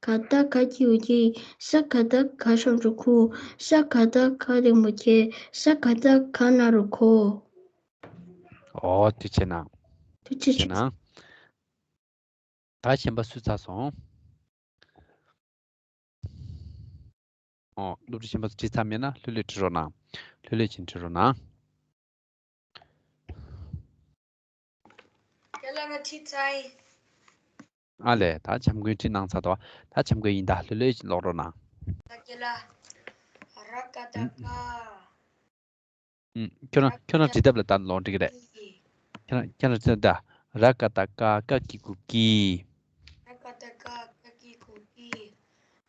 ཀ་བཏགས་ག་གི་གུ་གྱི། ས་ཀ་བཏགས་ག་ཞབས་ཀྱུ་རྒུ། ས་ཀ་བཏགས་ག་ལྡན་པོ་སྐྱེ། ས་ཀ་བཏགས་ག་ན་རོ་རྒོ། ཨོ། ཐུགས་རྗེ་གནང་། ཐུགས་རྗེ་ཆེ། ཐུགས་རྗེ་གནང་། ད་གཞན་པ་སུ་ཚར་སོང་། ཨོ། སློབ་ཕྲུག་གཞན་པ་ཚོ་བྲིས་ཚར་མེད་ན་ལྷོད་ལྷོད་བྲིས་རོགས་གནང་། ལྷོད་ལྷོད་བྱས་བྲིས་རོགས་གནང་། རྒན་ལགས་ང་བྲིས་ཚར་ཡིན། ཨ་ལས། ད་བྱམས་མགོན་བྲིས་གནང་ཚར་འདུག་ད་བྱམས་མགོན་ཡིན་ད། ལྷོད་ལྷོད་ཅིག་ཀློག་རོགས་གནང་། ད་རྒན་ལགས། ར་ཀ་བཏགས་རྐ། ཨུམ། ཁྱོད་རང་། ཁྱོད་རང་བྲིས་ཐབས་ལ་ལྟ་ནས་ཀློག་འགྲིག་གི་རེད། ཁྱོད་རང་། ཁྱོད་རང་བྲིས་ཐབས་ལ་ལྟ། ར་ཀ་བཏགས་རྐ། རྐ་གི་གུ་རྐྱི། ར་ཀ་བཏགས་རྐ། རྐ་གི་གུ་རྐྱི།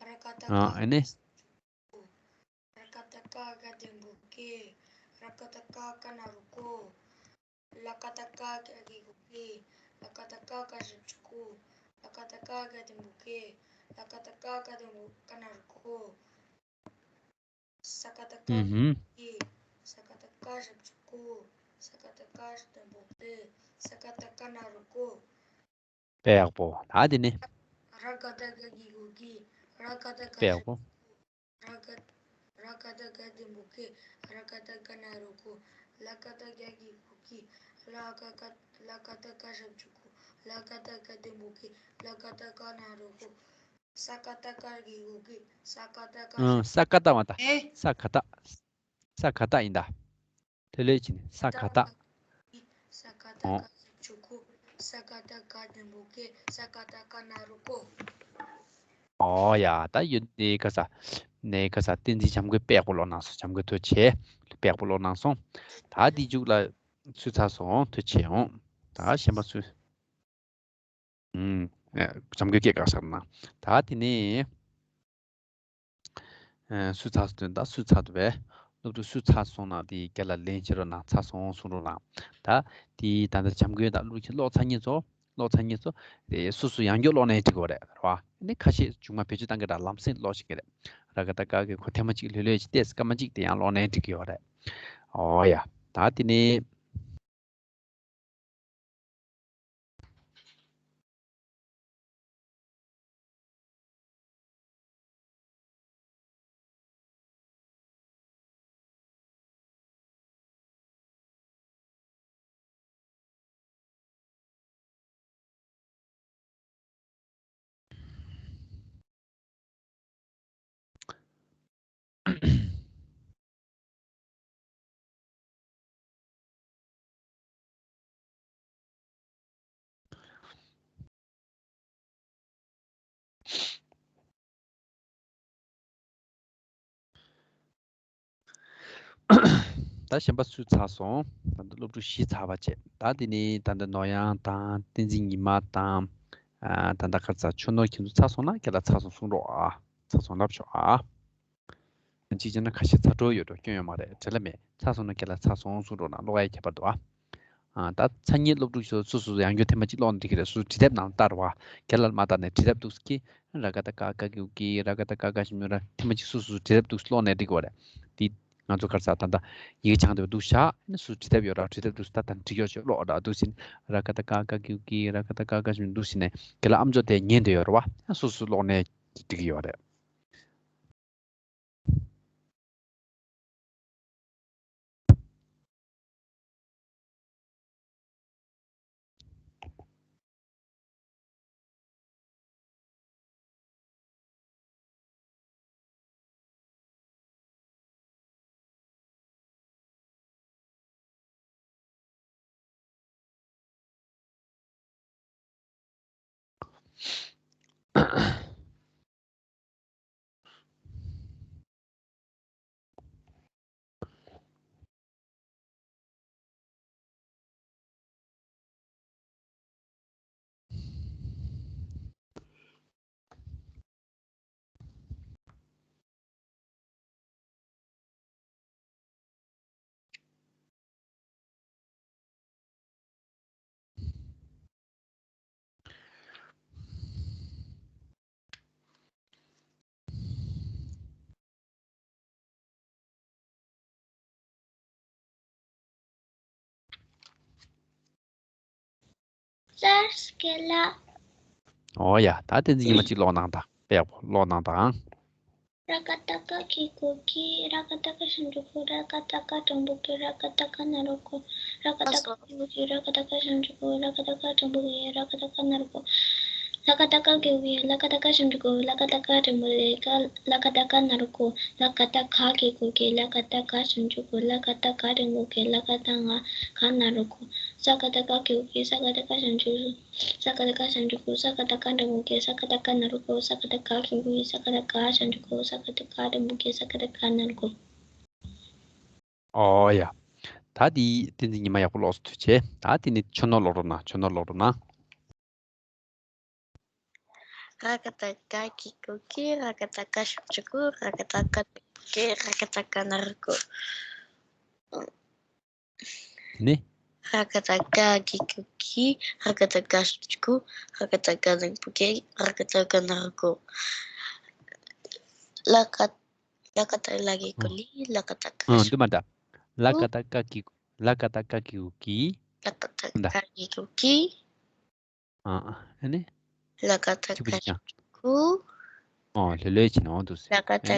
ར་ཀ་བཏགས་ཨ། རྐ་ཨ་ནི། ར་ཀ་བཏགས་རྐ་ག་ལྡན་པོ་རྐེ། ར་ཀ་བཏགས་རྐ་ག་ན་རོ་རྐོ། ལ་ཀ་བཏགས་ལྒ་གི་གུ་ལྒྱི། ལ་ཀ་བཏགས་ལྒ་ག་ཞབས་ཀྱུ་ལྒུ། ལ་ཀ་བཏགས་ལྒ་ག་ལྡན་པོ་ལྒེ། ལ་ཀ་བཏགས་ལྒ་ག་ལྡན་པོ་ཀ་ན་རོ་ལྒོ། ས་ཀ་བཏགས་ཀ་ཨུ་ཧུམ། ལྒྱི། ས་ཀ་བཏགས་ཀ་ཞབས་ཀྱུ་ཀུ། ས་ཀ་བཏགས་ཀ་ལྡན་པོ་ཀི། ས་ཀ་བཏགས་ཀ་ན་རོ་ཀོ། དཔེ་ཡག་པོ། ད་དེ་ནི། ར་ཀ་བཏགས་རྒ་གི་གུ་རྒྱི། ར་ཀ་བཏགས་རྒ་དཔེ་ཡག་པོ། ར་ཀ། ར་ཀ་བཏགས་རྒ་ལྡན་པོ་རྒེ། ར་ཀ་བཏགས་རྒ་ན་རོ་རྒོ། ལ་ཀ་བཏགས་རྒ་གི་གུ་རྒྱི། ལ་ཀ་ཀ། ལ་ཀ་བཏགས་ལྒ་ཞབས་ཀྱུ་ལྒུ། ལ་ཀ་བཏགས་རྒ་ལྡན་པོ་ལྒེ། ལ་ཀ་བཏགས་རྒ་ན་རོ་རྒོ། ས་ཀ་བཏགས་ཀ་གི་གུ་རྒྱི། ས་ཀ་བཏགས་ཀ། ཨ། ས་ཀ་བཏགས་མ་ད། ཨེ། ས་ཀ་བཏགས། ས་ཀ་བཏགས་ཡིན་ད། ལྷོད་ལྷོད་བྱས་ནས། ས་ཀ་བཏགས། ས་ཀ་བཏགས། ཨོ། ཀ་ཞབས་ཀྱུ་ཀུ། ས་ཀ་བཏགས་རྒ་ལྡན་པོ་རྒེ། ས་ཀ་བཏགས་རྒ་ན་རོ་རྒོ། ཨོ་ཡ། ད་ཡོད་ནི་ག་ས། ནི་ག་ས། བསྟན་འཛིན་བྱམས་མགོན་དཔེ་ཡག་པོ་ཀློག་གནང་སོང་། བྱམས་མགོན་ཐུགས་རྗེ་ཆེ། དཔེ་ཡག་པོ་ཀློག་གནང་སོང་། ད་འདི་མཇུག་ལ་སུ་ཚར་སོང་། ཐུགས་རྗེ་ཆེ་འོང་། ད་གཞན་པ་སུ། ཨུམ། ཨེ། བྱམས་མགོན་སྐད་བཀག་ཚར་ན། ད་དེ་ནས། ཨ། སུ་ཚར་སོང་དོན་དག་སུ་ཚར་འདུག་པས། སློབ་ཕྲུག་སུ་ཚར་སོང་ན་དེ་རྒན་ལགས་ལན་བྱེད་རོགས་གནང་། ཚར་སོང་གསུང་རོགས་གནང་། ད་དེ་ད་ལྟ་བྱམས་མགོན་དང་སློབ་ཕྲུག་ཀློག་ཚར་མཁན་ཚོ། ཀློག་ཚར་མཁན་ཚོ། དེ་སོ་སོ་ཡང་བསྐྱར་ཀློག་ནའི་འགྲིག་གི་རེད། རེད་བ། ཨ་ནི་ཁ་ཤས་མཇུག་མ་བེད་སྤྱོད་བཏང་གི་འདྲ། ལམ་སེང་ཀློག་ཤེས་ཀྱི་རེད། ར་ག་ད་ག་གི་གོ་ཐེངས་མ་གཅིག་ལྷོད་ལྷོད་ཅིག་བལྟས། སྐར་མ་གཅིག་དེ་ཡང་ཀློག་ནའི་འགྲིག་གི་ཡོད་རེད། ཨོ་ཡ། ད་དེ་ནས། ད་གཞན་པ་སུ་ཚར་སོང་། ད་ལྟ་སློབ་ཕྲུག་བཞི་ཚར་བ་བྱས། ད་དེ་ནས་ད་ལྟ་ནོར་གཡང་དང་བསྟན་འཛིན་ཉི་མ་དང་། ཨ། ད་ལྟ་ག་རེ་ཟེར། ཆོས་ནོར། ཁྱེད་ཚོ་ཚར་སོང་ན་རྒན་ལགས་ཚར་སོང་གསུང་རོགས་ཨ། ཚར་སོང་ལབ་ཤོག་ཨ། གཅིག་བྱས་ན་ཁ་ཤས་ཚར་འགྲོ་ཡོད་འགྲོ། སྐྱོན་ཡོད་མ་རེད། དྲི་ལ་མེད། ཚར་སོང་ན་རྒན་ལགས་ཚར་སོང་གསུང་རོགས་གནང་། ཀློག་ཡ་ཁྱད་པར་འདུག་ཨ། ཨ། ད་ཚར་མཁན་སློབ་ཕྲུག་ཚོ་སོ་སོ་ཡང་བསྐྱར་ཐེངས་མ་གཅིག་ཀློག་ན་འགྲིག་གི་རེད། སོ་སོ་བྲིས་དེབ་ནང་ལྟར་བ། རྒན་ལགས་མ་ལྟ་ནས་བྲིས་དེབ་འདུག་ཀི། ར་ག་ད་ག་ག་གི་གུ་གི། ར་ག་ད་ག་ག་ཞབས་ཀྱུ་ར། ཐེངས་མ་གཅིག་སོ་སོ་བྲིས་དེབ་འདུག་ཀློག་ནས་འགྲིག་གི་རེད། དེ་ང་ཚོ་ག་རེ་ཟེར། ད་ལྟ་ཡི་གེ་སྦྱངས་བསྡད་པ་འདུག་བཞག་ནས་སོ་སོ་བྲིས་དེབ་ཡོད་ར། བྲིས་དེབ་འདུག་ད་ད་འགྲིག་ཡོད་ཅོག་ཀློག་ར། འདུག་ཟིན། ར་ག་ད་ག་ག་གི་གུ་གི། ར་ག་ད་ག་ག་ཞབས་ཀྱུ། འདུག་ཟིན་ནས་རྒན་ལགས་ཨམ་ཅོག་དེ་ཉན་བསྡད་ཡོད་ར་བ། སོ་སོ་ཀློག་ནས་འགྲིག་གི་ཡོད་རེད། ཟེར་སྐད་ལ། ཨོ་ཡ། ད་བསྟན་འཛིན་ཉི་མ་གཅིག་ཀློག་གནང་དང་། དཔེ་ཡག་པོ་ཀློག་གནང་དང་། ར་ག་ད་ག་གི་གུ་གི། ར་ག་ད་ག་ཞབས་ཀྱུ་གུ། ར་ག་ད་ག་འགྲེང་བུ་གི། ར་ག་ད་ག་ན་རོ་གོ། ར་ག་ད་ག་གི་གུ་གི། ར་ག་ད་ག་ཞབས་ཀྱུ་གུ། ར་ག་ད་ག་འགྲེང་བུ་གི། ར་ག་ད་ག་ན་རོ་གོ། ལ་ཀ་ཏ་ཀ་གི་གུ་གི། ལ་ཀ་ཏ་ཀ་ཞབས་ཀྱུ་གུ། ལ་ཀ་ཏ་ཀ་འགྲེང་བུ་གི། ལ་ཀ་ཏ་ཀ་ན་རོ་གོ། ལ་ཀ་ཏ་ག་གི་གུ་གི། ལ་ཀ་ཏ་ག་ཞབས་ཀྱུ་གུ། ལ་ཀ་ཏ་ག་འགྲེང་བུ་གི། ལ་ཀ་ཏ་ང་ག་ན་རོ་གོ། ས་ཀ་ཏ་ཀ་གི་གུ་གི། ས་ཀ་ཏ་ཀ་ཞབས་ཀྱུ་གུ། ས་ཀ་ཏ་ག་འགྲེང་བུ་གི། ས་ཀ་ཏ་ག་ན་རོ་གོ། ས་ཀ་ཏ་ག་གི་གུ་གི། ས་ཀ་ཏ་ག་ཞབས་ཀྱུ་གུ། ས་ཀ་ཏ་ག་འགྲེང་བུ་གི། ས་ཀ་ཏ་ག་ན་རོ་གོ། ཨོ་ཡ། ད་དེ་བསྟན་འཛིན་ཉི་མ་ཡག་པོ་ཀློག་སོང་དུས་བྱས། ད་དེ་ནས་ཆོས་ནོར་ཀློག་རོགས་གནང་། ཆོས་ནོར་ཀློག་རོགས་གནང་། ར་ག་ཏ་ག་གི་གུ་གི། ར་ག་ཏ་ག་ཞབས་ཀྱུ་གུ། ར་ག་ཏ་ག་འགྲེང་བུ་གི། ར་ག་ཏ་ག་ན་རོ་གོ། དེ་ནས། ར་ག་ཏ་ག་གི་གུ་གི། ར་ག་ཏ་ག་ཞབས་ཀྱུ་གུ། ར་ག་ཏ་ག་འགྲེང་བུ་གི། ར་ག་ཏ་ག་ན་རོ་གོ། ལ་ཀ་ལ་ཀ་ཏ་ལ་གི་གུ་ལི། ལ་ཀ་ཏ་ཀ། ཨ། འདི་མ་འདྲ། ལ་ཀ་ཏ་ཀ་གི་གུ། ལ་ཀ་ཏ་ཀ་གི་གུ་གི། ལ་ཀ་ཏ་ཀ་གི་གུ་གི། ཨ། ཨ་ནི། ལ་ཀ་ཏ་ཀ་ཞབས་ཀྱུ་གུ། ཨོ། ལེ་ལོས་བྱས་ནས་འོང་འདུག་ཟེར། ལ་ཀ་ཏ་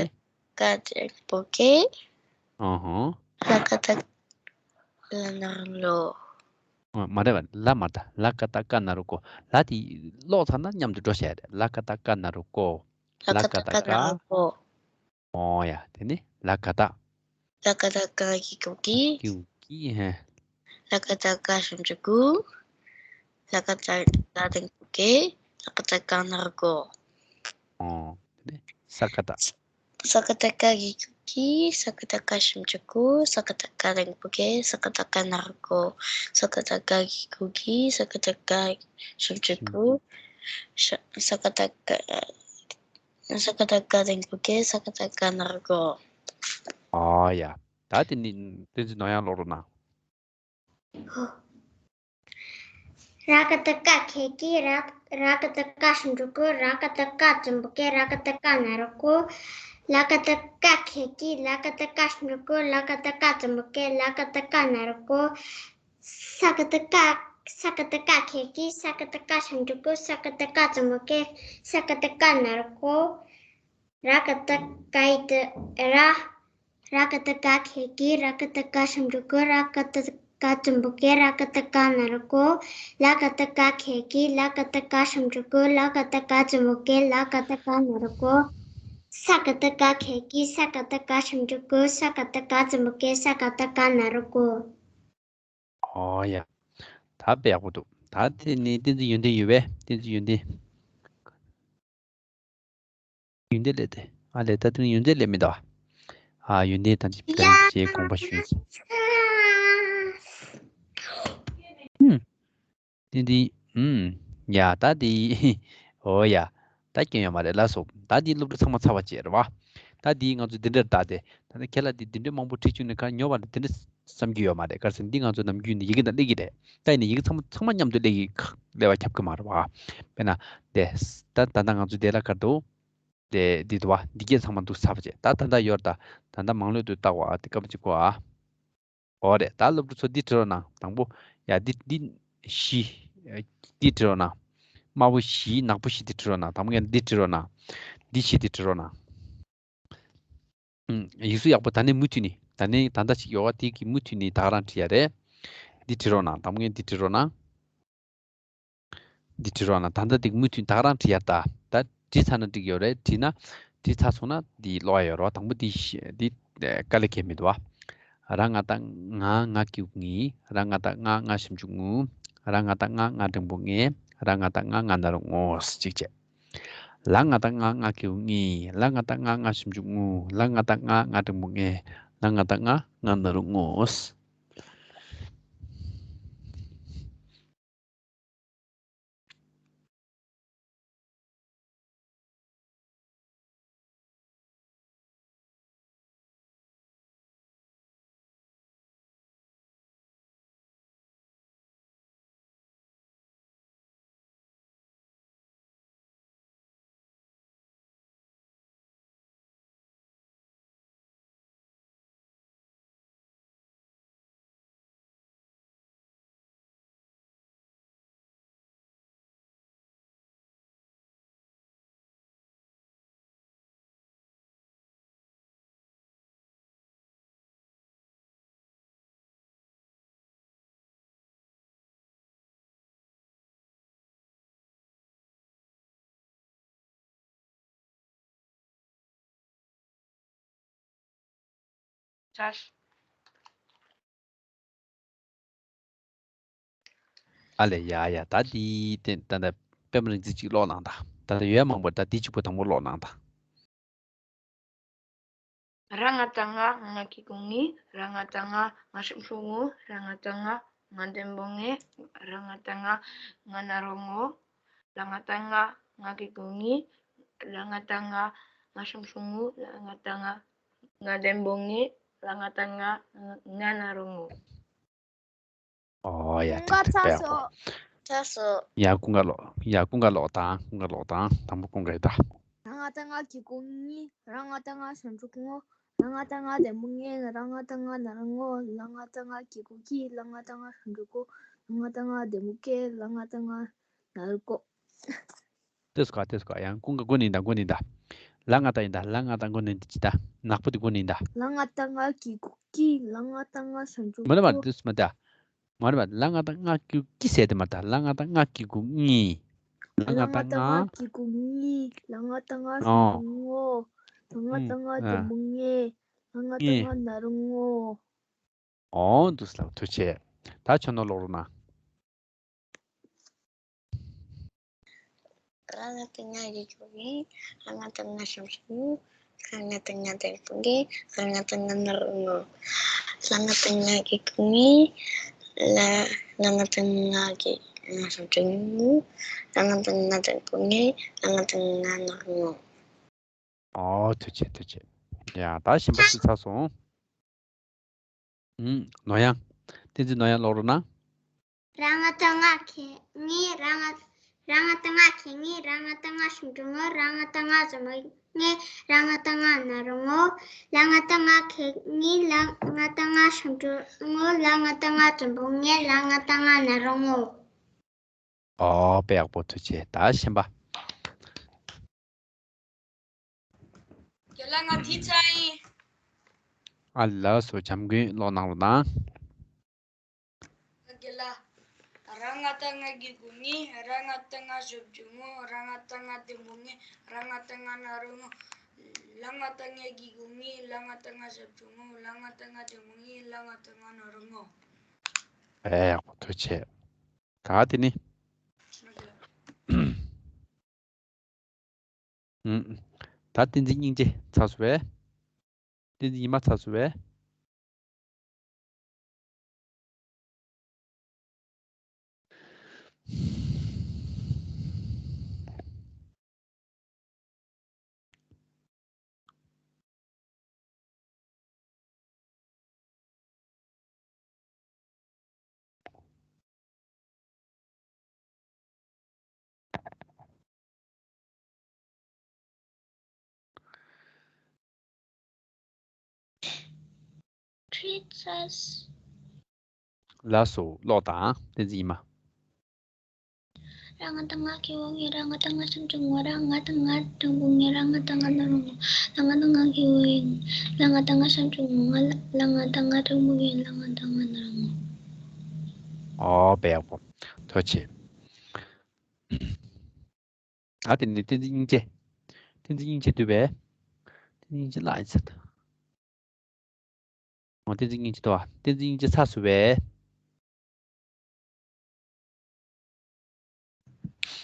ཀ་འགྲེང་བུ་གི། ཨོ་ཧོ། ལ་ཀ་ཏ་ལ་ན་རོ། ཨོ། མ་རེད་པ། ལ་མ་རེད། ལ་ཀ་ཏ་ཀ་ན་རོ་གོ། ལ་དེ་ཀློག་ཚར་ན་མཉམ་དུ་འགྲོ་བྱས་རེད། ལ་ཀ་ཏ་ཀ་ན་རོ་གོ། ལ་ཀ་ཏ་ཀ་ན་རོ་གོ། ཨོ་ཡ། དེ་ནི་ལ་ཀ་ཏ། ལ་ཀ་ཏ་ཀ་གི་གུ་གི། གི་གུ་གི་ཧེ། ལ་ཀ་ཏ་ཀ་ཞབས་ཀྱུ་གུ། ལ་ཀ་ཏ་ཀ་འགྲེང་བུ་གི། ལ་ཀ་ཏ་ཀ་ན་རོ་གོ། ཨོ། དེ་ནི་ས་ཀ་ཏ། ས་ཀ་ཏ་ཀ་གི་གུ་གི། ས་ཀ་ཏ་ཀ་ཞབས་ཀྱུ་གུ། ས་ཀ་ཏ་ཀ་འགྲེང་བུ་གི། ས་ཀ་ཏ་ཀ་ན་རོ་གོ། ས་ཀ་ཏ་ཀ་གི་གུ་གི། ས་ཀ་ཏ་ཀ་ཞབས་ཀྱུ་གུ། ས་ཀ་ཏ་ཀ། ས་ཀ་བཏགས་སྐ་འགྲེང་བུ་སྐེ། ས་ཀ་བཏགས་སྐ་ན་རོ་སྐོ། ཨོ་ཡ། ད་དེ་ནི་བསྟན་འཛིན་ནོར་དབྱངས་ཀློག་རོགས་གནང་། ར་ག་བཏགས་རྐ་གི་རྐེད། ར་ར་ག་བཏགས་རྐ་ཞབས་ཀྱུ་རྐོ། ར་ག་བཏགས་རྐ་འགྲེང་བུ་རྐེ། ར་ག་བཏགས་རྐ་ན་རོ་རྐོ། ལ་ག་བཏགས་ལྐ་གི་ལྐེད། ལ་ག་བཏགས་ལྐ་ཞབས་ཀྱུ་ལྐོ། ལ་ག་བཏགས་རྐ་འགྲེང་བུ་རྐེ། ལ་ག་བཏགས་རྐ་ན་རོ་རྐོ། ས་ཀ་བཏགས་སྐ་ས་ཀ་བཏགས་སྐ་གི་རྐེད། ས་ཀ་བཏགས་སྐ་ཞབས་ཀྱུ་སྐོ། ས་ཀ་བཏགས་སྐ་འགྲེང་བུ་སྐེ། ས་ཀ་བཏགས་སྐ་ན་རོ་རྐོ། ར་ག་བཏགས་རྐ་ཡི་ཏི་ར། ར་ག་བཏགས་རྐ་གི་རྐེད། ར་ག་བཏགས་རྐ་ཞབས་ཀྱུ་རྐོ། ར་ག་བཏགས་རྐ་འགྲེང་བུ་རྐེ། ར་ག་བཏགས་རྐ་ན་རོ་རྐོ། ལ་ག་བཏགས་ལྐ་གི་རྐེད། ལ་ག་བཏགས་ལྐ་ཞབས་ཀྱུ་ལྐོ། ལ་ག་བཏགས་ལྐ་འགྲེང་བུ་སྐེ། ལ་ག་བཏགས་ལྐ་ན་རོ་རྐོ། ས་ཀ་བཏགས་སྐ་གི་རྐེད། ས་ཀ་བཏགས་སྐ་ཞབས་ཀྱུ་སྐོ། ས་ཀ་བཏགས་སྐ་འགྲེང་བུ་སྐེ། ས་ཀ་བཏགས་སྐ་ན་རོ་རྐོ། ཨོ་ཡ། ད་དཔེ་ཡག་པོ་འདུག་ད་དེ་ནི་བསྟན་འཛིན་ཡོན་ཏན་ཡོད་པས། བསྟན་འཛིན་ཡོན་ཏན། ཡོན་ཏན་ལས་དེ། ཨ་ལས་ད་དེ་ནི་ཡོན་ཏན་ལས་མི་འདུག་ཨ་ཡོན་ཏན་ཐམས་ཅད་ཕན་ཞེས་དགོངས་པ་ཞུས། ཧུམ། དེ་འདི། ཨུམ། ཡ་ད་འདི། ཨོ་ཡ། ད་སྐྱོན་ཡོད་མ་རེད་ལགས་སོ། ད་འདི་སློབ་ཕྲུག་ཚང་མ་ཚར་བ་བྱས་རེད་བ། ད་འདི་ང་ཚོ་འདི་འདྲར་བལྟ་སྟེ། ད་ནི་ཁྱེད་ལ་འདི་འདི་འདྲའི་མང་པོ་ཁྲིད་བཅུག་ནས་ཁ་ཉོ་བ་ལ་དེ་འདྲ་བསམ་རྒྱུ་ཡོད་མ་རེད། ག་རེ་ཟེར་ན་འདི་ང་ཚོ་ནམ་རྒྱུན་ནས་ཡི་གེ་དང་སླེབས་ཀྱི་རེད། ད་ཡིན་ནའི་ཡི་གེ་ཚང་མ་ཚང་མ་མཉམ་དུ་སླེབས་ཀྱི་སླེབས་པ་ཁྱབ་ཀྱི་མ་རེད་བ། དཔེར་ན། དེ། ད་ད་ལྟ་ང་ཚོ་འདི་ལ་ག་རེ་འདུག་དེ་འདི་འདུག་བ། འདི་སྐད་ཚང་མ་འདུག་ཚར་བ་བྱས། ད་ད་ལྟ་ཡོད་རེད། ད་ད་ལྟ་མང་ལོས་དུ་བལྟ་བ་དེ་སྐབས་གཅིག་གོ་ཨ། འོ་རེད། ད་སློབ་ཕྲུག་ཚོ་འདི་བྲིས་རོགས་གནང་། དང་པོ། ཡ་འདི་འདི་བཞི། འདི་བྲིས་རོགས་གནང་། དམར་པོ་བཞི་ནག་པོ་བཞི་འདི་བྲིས་རོགས་གནང་། དང་པོ་ངས་འདི་བྲིས་རོགས་གནང་། འདི་བཞི་འདི་བྲིས་རོགས་གནང་། ཡིག་གཟུགས་ཡག་པོ་ད་ནས་མུ་མཐུད་ནས། ད་ནས་ད་ལྟ་ཞིག་ཡོད་བ་དེ་གི་མུ་མཐུད་ནས་ད་ག་རང་བྲིས་ཡ་རེད། འདི་བྲིས་རོགས་གནང་། དང་པོ་ངས་འདི་བྲིས་རོགས་གནང་། འདི་བྲིས་རོགས་གནང་། ད་ལྟ་འདི་མུ་མཐུད་ད་ག་རང་བྲིས་ཡ། ད་ད་བྲིས་ཚར་ན་འགྲིག་ཡོད་རེད། བྲིས་ན། བྲིས་ཚར་སོང་ན་འདི་ཀློག་ཡ་ཡོད་རེད་བ། དང་པོ་འདི་ཤ་འདི་དཀའ་ལས་ཁག་མི་འདུག་བ། ར་ང་བཏགས་རྔ་རྔ་གི་གུ་རྔི། ར་ང་བཏགས་རྔ་རྔ་ཞབས་ཀྱུ་རྔུ། ར་ང་བཏགས་རྔ་རྔ་འགྲེང་བུ་རྔེ། ར་ང་བཏགས་རྔ་རྔ་ན་རོ་རྔོ། གཅིག་བྱས། ལ་ང་བཏགས་ལྔ་ལྔ་གི་གུ་རྔི། ལ་ང་བཏགས་ལྔ་ལྔ་ཞབས་ཀྱུ་རྔུ། ལ་ང་བཏགས་ལྔ་རྔ་འགྲེང་བུ་རྔེ། ལ་ང་བཏགས་རྔ་རྔ་ན་རོ་རྔོ། ཨ་ལས་ཡ་ཡ། ད་འདི་དེ་ད་ལྟ་པད་མ་རིག་འཛིན་གཅིག་ཀློག་གནང་དང་། ད་ལྟ་ཡོད་མང་པོ། ད་འདི་གཅིག་པོ་དང་པོ་ཀློག་གནང་དང་། ར་ང་བཏགས་རྔ་རྔ་གི་གུ་རྔི། ར་ང་བཏགས་རྔ་རྔ་ཞབས་ཀྱུ་རྔུ། ར་ང་བཏགས་རྔ་རྔ་འགྲེང་བུ་རྔེ། ར་ང་བཏགས་རྔ་རྔ་ན་རོ་རྔོ། ལ་ང་བཏགས་ལྔ་ལྔ་གི་གུ་རྔི། ལ་ང་བཏགས་ལྔ་ལྔ་ཞབས་ཀྱུ་ལྔུ། ལ་ང་བཏགས་ལྔ་རྔ་འགྲེང་བུ་རྔེ། ལ་ང་བཏགས་ལྔ་ལྔ་ན་རོ་རྔོ། ཨོ་ཡ། ཀུན་དགའ་ཚར་སོང་། ཚར་སོང་། ཡ་ཀུན་དགའ་ཀློག་ཡ་ཀུན་དགའ་ཀློག་དང་། ཀུན་དགའ་ཀློག་དང་། དང་པོ་ཀུན་དགའ་ཡི་ད། ར་ང་བཏགས་རྔ་གི་གུ་རྔི། ར་ང་བཏགས་རྔ་ཞབས་ཀྱུ་རྔོ། ལ་ང་བཏགས་ལྔ་འགྲེང་བུ་རྔེ། ར་ང་བཏགས་ལྔ་ན་རོ་རྔོ། ལ་ང་བཏགས་རྔ་གི་གུ་རྔི། ལ་ང་བཏགས་ལྔ་ཞབས་ཀྱུ་རྔུ། ལ་ང་བཏགས་ལྔ་འགྲེང་བུ་རྔེ། ལ་ང་བཏགས་ལྔ་ན་རོ་རྔོ། ཏེ་སུ་ག་ཏེ་སུ་ག་ཡང་ཀུན་དགའ་མགོ་ནས་ཡིན་ད། མགོ་ནས་ཡིན་ད། ལ་ང་བཏགས་ཡིན་ད། ལ་ང་བཏགས་མགོ་ནས་འདི་ཅི་ད། ནག་པོ་དེ་མགོ་ནས་ཡིན་ད། ལ་ང་བཏགས་རྔ་གི་གུ་རྔི། ལ་ང་བཏགས་རྔ་ཞབས་ཀྱུ་རྔོ། མ་རེད་མ་རེད། ཏེ་སུ་མ་ད། མ་རེད་མ་རེད། ལ་ང་བཏགས་རྔ་གི་གུ་རྔི་ཟེར་དེ་མ་ད། ལ་ང་བཏགས་རྔ་གི་གུ་རྔི། ལ་ང་བཏགས་རྔ་གི་གུ་རྔི། ལ་ང་བཏགས་རྔ་ཞབས་ཀྱུ་རྔོ། ལ་ང་བཏགས་རྔ་འགྲེང་བུ་རྔེ། ལ་ང་བཏགས་རྔ་ན་རོ་རྔོ། ཨོ་འདུག་སེ་ལབ། ཐུགས་རྗེ་ཆེ། ད་ཁྱོད་ནོར་ཀློག་རོགས་གནང་། ར་ང་བཏགས་རྔ་གི་གུ་རྔི། ར་ང་བཏགས་རྔ་ཞབས་ཀྱུ་རྔུ། ར་ང་བཏགས་རྔ་འགྲེང་བུ་རྔེ། ལ་ང་བཏགས་རྔ་ན་རོ་རྔོ། ལ་ང་བཏགས་རྔ་གི་གུ་རྔི། ལ་ང་བཏགས་རྔ་གི་རྔ་ཞབས་ཀྱུ་རྔུ། ར་ང་བཏགས་རྔ་འགྲེང་བུ་རྔེ། ལ་ང་བཏགས་རྔ་ན་རོ་རྔོ། ཨོ་ཐུགས་རྗེ་ཆེ་ཐུགས་རྗེ་ཆེ། ཡ་ད་གཞན་པ་སུ་ཚར་སོང་། ཨུམ་ནོར་དབྱངས། བསྟན་འཛིན་ནོར་དབྱངས་ཀློག་རོགས་གནང་། ར་ང་བཏགས་རྔ་གི་རྔི། ར་ང་ར་ང་བཏགས་རྔ་གི་རྔི། ར་ང་བཏགས་རྔ་ཞབས་ཀྱུ་རྔུ། ར་ང་བཏགས་རྔ་འཛོམས་པོ་རྔེ། ར་ང་བཏགས་རྔ་ན་རོ་རྔོ། ལ་ང་བཏགས་རྔ་གི་ལངས། ལ་ང་བཏགས་རྔ་ཞབས་ཀྱུ་རྔུ། ལ་ང་བཏགས་རྔ་འཛོམས་པོ་རྔེ། ལ་ང་བཏགས་རྔ་ན་རོ་རྔོ། ཨོ་དཔེ་ཡག་པོ་ཐུགས་རྗེ་ཆེ། ད་གཞན་པ། རྒན་ལགས་ང་དེ་ཚར་ཡིན། ཨ་ལགས་སོ་བྱམས་མགོན་ཀློག་གནང་རོགས་གནང་། རྒན་ལགས། ར་ང་བཏགས་རྔ་གི་གུ་རྔི། ར་ང་བཏགས་རྔ་ཞབས་ཀྱུ་རྔུ། ར་ང་བཏགས་རྔ་འདོན་པོ་རྔེ། ར་ང་བཏགས་རྔ་ན་རོ་རྔོ། ལ་ང་བཏགས་རྔ་གི་གུ་རྔིལ། ལ་ང་བཏགས་རྔ་ཞབས་ཀྱུ་རྔུལ། ལ་ང་བཏགས་རྔ་འདོན་པོ་རྔིལ། ལ་ང་བཏགས་རྔ་ན་རོ་རྔོ། ཨེ་ཡག་པོ་ཐུགས་རྗེ་ཆེ། ད་དེ་ནི། ཨུམ། ད་བསྟན་འཛིན་སྙིང་རྗེ་ཚར་སོང་བས། བསྟན་འཛིན་ཉི་མ་ཚར་སོང་བས། ཁྲིད་ཚར། ལགས་སོ་ཀློག་དང་བསྟན་འཛིན་ཉི་མ། ར་ང་བཏགས་རྔ་གི་གུ་རྔེ། ར་ང་བཏགས་རྔ་ཞབས་ཀྱུ་རྔོ། ར་ང་བཏགས་རྔ་འདོན་པོ་རྔེ། ར་ང་བཏགས་རྔ་ན་རོ་རྔོ། ལ་ང་བཏགས་རྔ་གི་གུ་རྔིལ། ལ་ང་བཏགས་རྔ་ཞབས་ཀྱུ་རྔུལ། ལ་ང་བཏགས་རྔ་འདོན་པོ་རྔེ། ལ་ང་བཏགས་རྔ་ན་རོ་རྔོ། ཨོ་དཔེ་ཡག་པོ། ཐུགས་རྗེ་ཆེ། ཨ་དེ་ནི་བསྟན་འཛིན་སྙིང་རྗེ། བསྟན་འཛིན་སྙིང་རྗེ་འདུག་པས། བསྟན་འཛིན་སྙིང་རྗེ་ལགས་ཡིན་ཚར། འོ་བསྟན་འཛིན་སྙིང་རྗེ་འདུག་པ། བསྟན་འཛིན་སྙིང་རྗེ་ཚར་སོང་བས།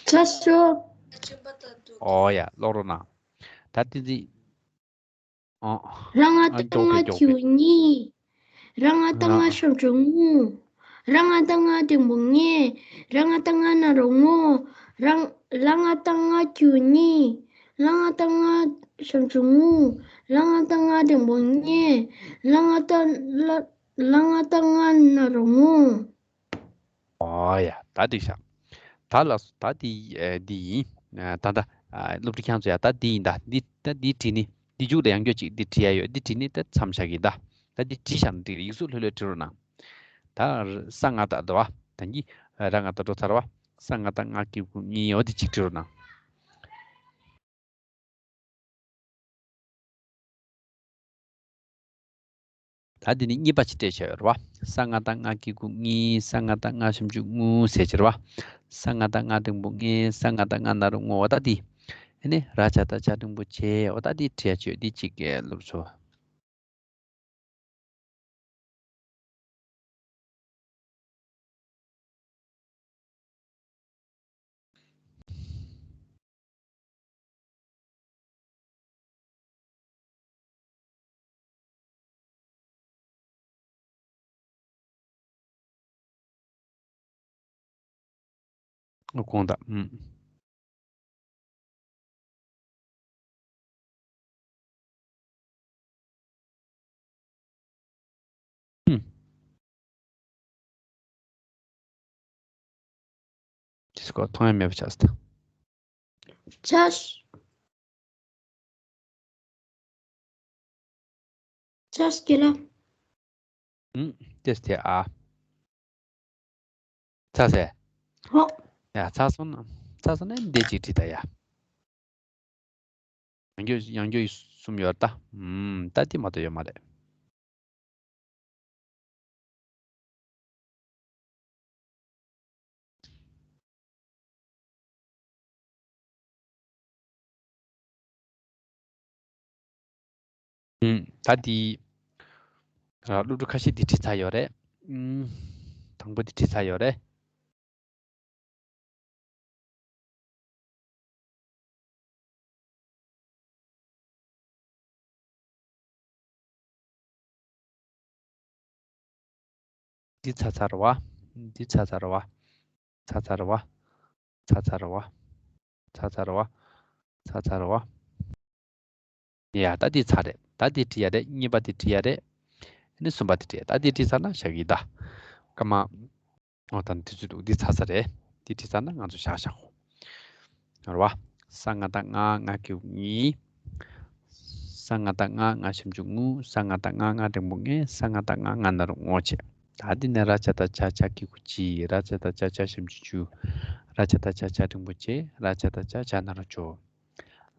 ཚར་སོང་། ཨོ་ཡ་ཀློག་རོགས་གནང་། ད་བསྟན་འཛིན། ཨོ། ར་ང་ཨ་བཏགས་མགྱོགས་པོ་རྔ་མགྱོགས་གི་པོ། གུ་རྔི། ར་ང་བཏགས་རྔ་ཨ། ཞབས་ཀྱུ་རྔུ། ར་ང་བཏགས་རྔ་འདོན་པོ་རྔེ། ར་ང་བཏགས་རྔ་ན་རོ་རྔོ། ར་ང་ལ་ང་བཏགས་རྔ་གི་གུ་རྔིལ། ལ་ང་བཏགས་རྔ་ཞབས་ཀྱུ་རྔུ། ལ་ང་བཏགས་རྔ་འདོན་པོ་རྔེ། ལ་ང་བཏགས་ལ་ལ་ང་བཏགས་རྔ་ན་རོ་རྔོ། ཨོ་ཡ་ད་འགྲིག་ཤག་ད་ལགས་སོ་ད་འདི་ཨེ་འདི་ཡིན། ཨ་ད་ད་ཨ་སློབ་ཕྲུག་ཁྱེད་ཚོ་ཡ་ད་འདི་ཡིན་ད། འདི་ད་འདི་བྲིས་ནི་འདི་མཇུག་ལ་ཡང་བསྐྱར་ཅིག་འདི་བྲིས་ཡ་ཡོད། འདི་བྲིས་ནི་ད་མཚམས་བཞག་གི་ད། ད་འདི་བྲིས་བཞག་ན་འགྲིག་རེད། ཡིག་གཟུགས་ལྷོད་ལྷོད་བྲིས་རོགས་གནང་། ད་ས་ང་བཏགས་འདི་བ་ད་གིན་ར་ང་བཏགས་འགྲོ་ཚར་བ། ས་ང་བཏགས་རྔ་གི་གུ་རྔི་འོ་འདི་གཅིག་བྲིས་རོགས་གནང་། ད་འདི་ནི་གཉིས་པ་ཅིག་སྤྲད་བྱས་ཡོད་རེད་བ། ས་ང་བཏགས་རྔ་གི་གུ་རྔི། ས་ང་བཏགས་རྔ་ཞབས་ཀྱུ་རྔུ་ཟེར་གྱི་རེད་བ། ས་ང་བཏགས་རྔ་འགྲེང་བུ་རྔེ། ས་ང་བཏགས་རྔ་ན་རོ་རྔོ། འོ་ད་འདི། ཨ་ནི་ར་ཇ་བཏགས་ཇ་འགྲེང་བུ་ཇེ། འོ་ད་འདི་བྲིས་ཡ་ཅིག་ཡོད། འདི་གཅིག་གི་སློབ་གསོ། དགོངས་དག་ཨུམ། ཨུམ། དེ་སྐོར་མཐོང་ཡ་མེད་པ་ཆགས་སོང་། ཆགས། ཆགས་ཀྱི་ལ། ཨུམ། དེ་སྟེ་ཨ། ཚ་ཟེ། ཧོ། ཡ་ཚ་སོང་ན། ཚ་སོང་ན་འདི་གཅིག་བྲིས་ད་ཡ། ཡང་བསྐྱར་ཡང་བསྐྱར་གསུམ་ཡོད་ད། ཨུམ། ད་དེ་མ་གཏོགས་ཡོད་མ་རེད། ཨུམ། ད་འདི། ཨ། སློབ་ཕྲུག་ཁ་ཤས་འདི་བྲིས་ཚར་ཡོད་རེད། ཨུམ། དང་པོ་འདི་བྲིས་ཚར་ཡོད་རེད། འདི་ཚར་ཚར་བ། འདི་ཚར་ཚར་བ། ཚར་ཚར་བ། ཚར་ཚར་བ། ཚར་ཚར་བ། ཚར་ཚར་བ། ཡ་ད་འདི་ཚར་རེད། ད་འདི་བྲིས་ཡ་རེད། གཉིས་པ་འདི་བྲིས་ཡ་རེད། ཨ་ནི་གསུམ་པ་འདི་བྲིས་ཡ། ད་འདི་བྲིས་ཚར་ན་བཞག་གི་ཡིན་ད། སྐར་མ། ཨོ་ད་ནི་དུས་ཚོད་འདུག་འདི་ཚར་ས་རེད། འདི་བྲིས་ཚར་ན་ང་ཚོ་བཞག་བཞག་གོ། རེད་བ། ས་ང་བཏགས་སྔ། སྔ་གི་གུ་སྔི། ས་ང་བཏགས་སྔ། སྔ་ཞབས་ཀྱུ་སྔུ། ས་ང་བཏགས་སྔ། སྔ་འགྲེང་བུ་སྔེ། ས་ང་བཏགས་སྔ། སྔ་ན་རོ་སྔོ་བྱས། ད་འདི་ནས་ར་ཇ་བཏགས་ཇ། ཇ་གི་གུ་ཇི། ར་ཇ་བཏགས་ཇ། ཇ་ཞབས་ཀྱུ་ཇུ། ར་ཇ་བཏགས་ཇ། ཇ་འགྲེང་བུ་ཇེ། ར་ཇ་བཏགས་ཇ། ཇ་ན་རོ་ཇོ།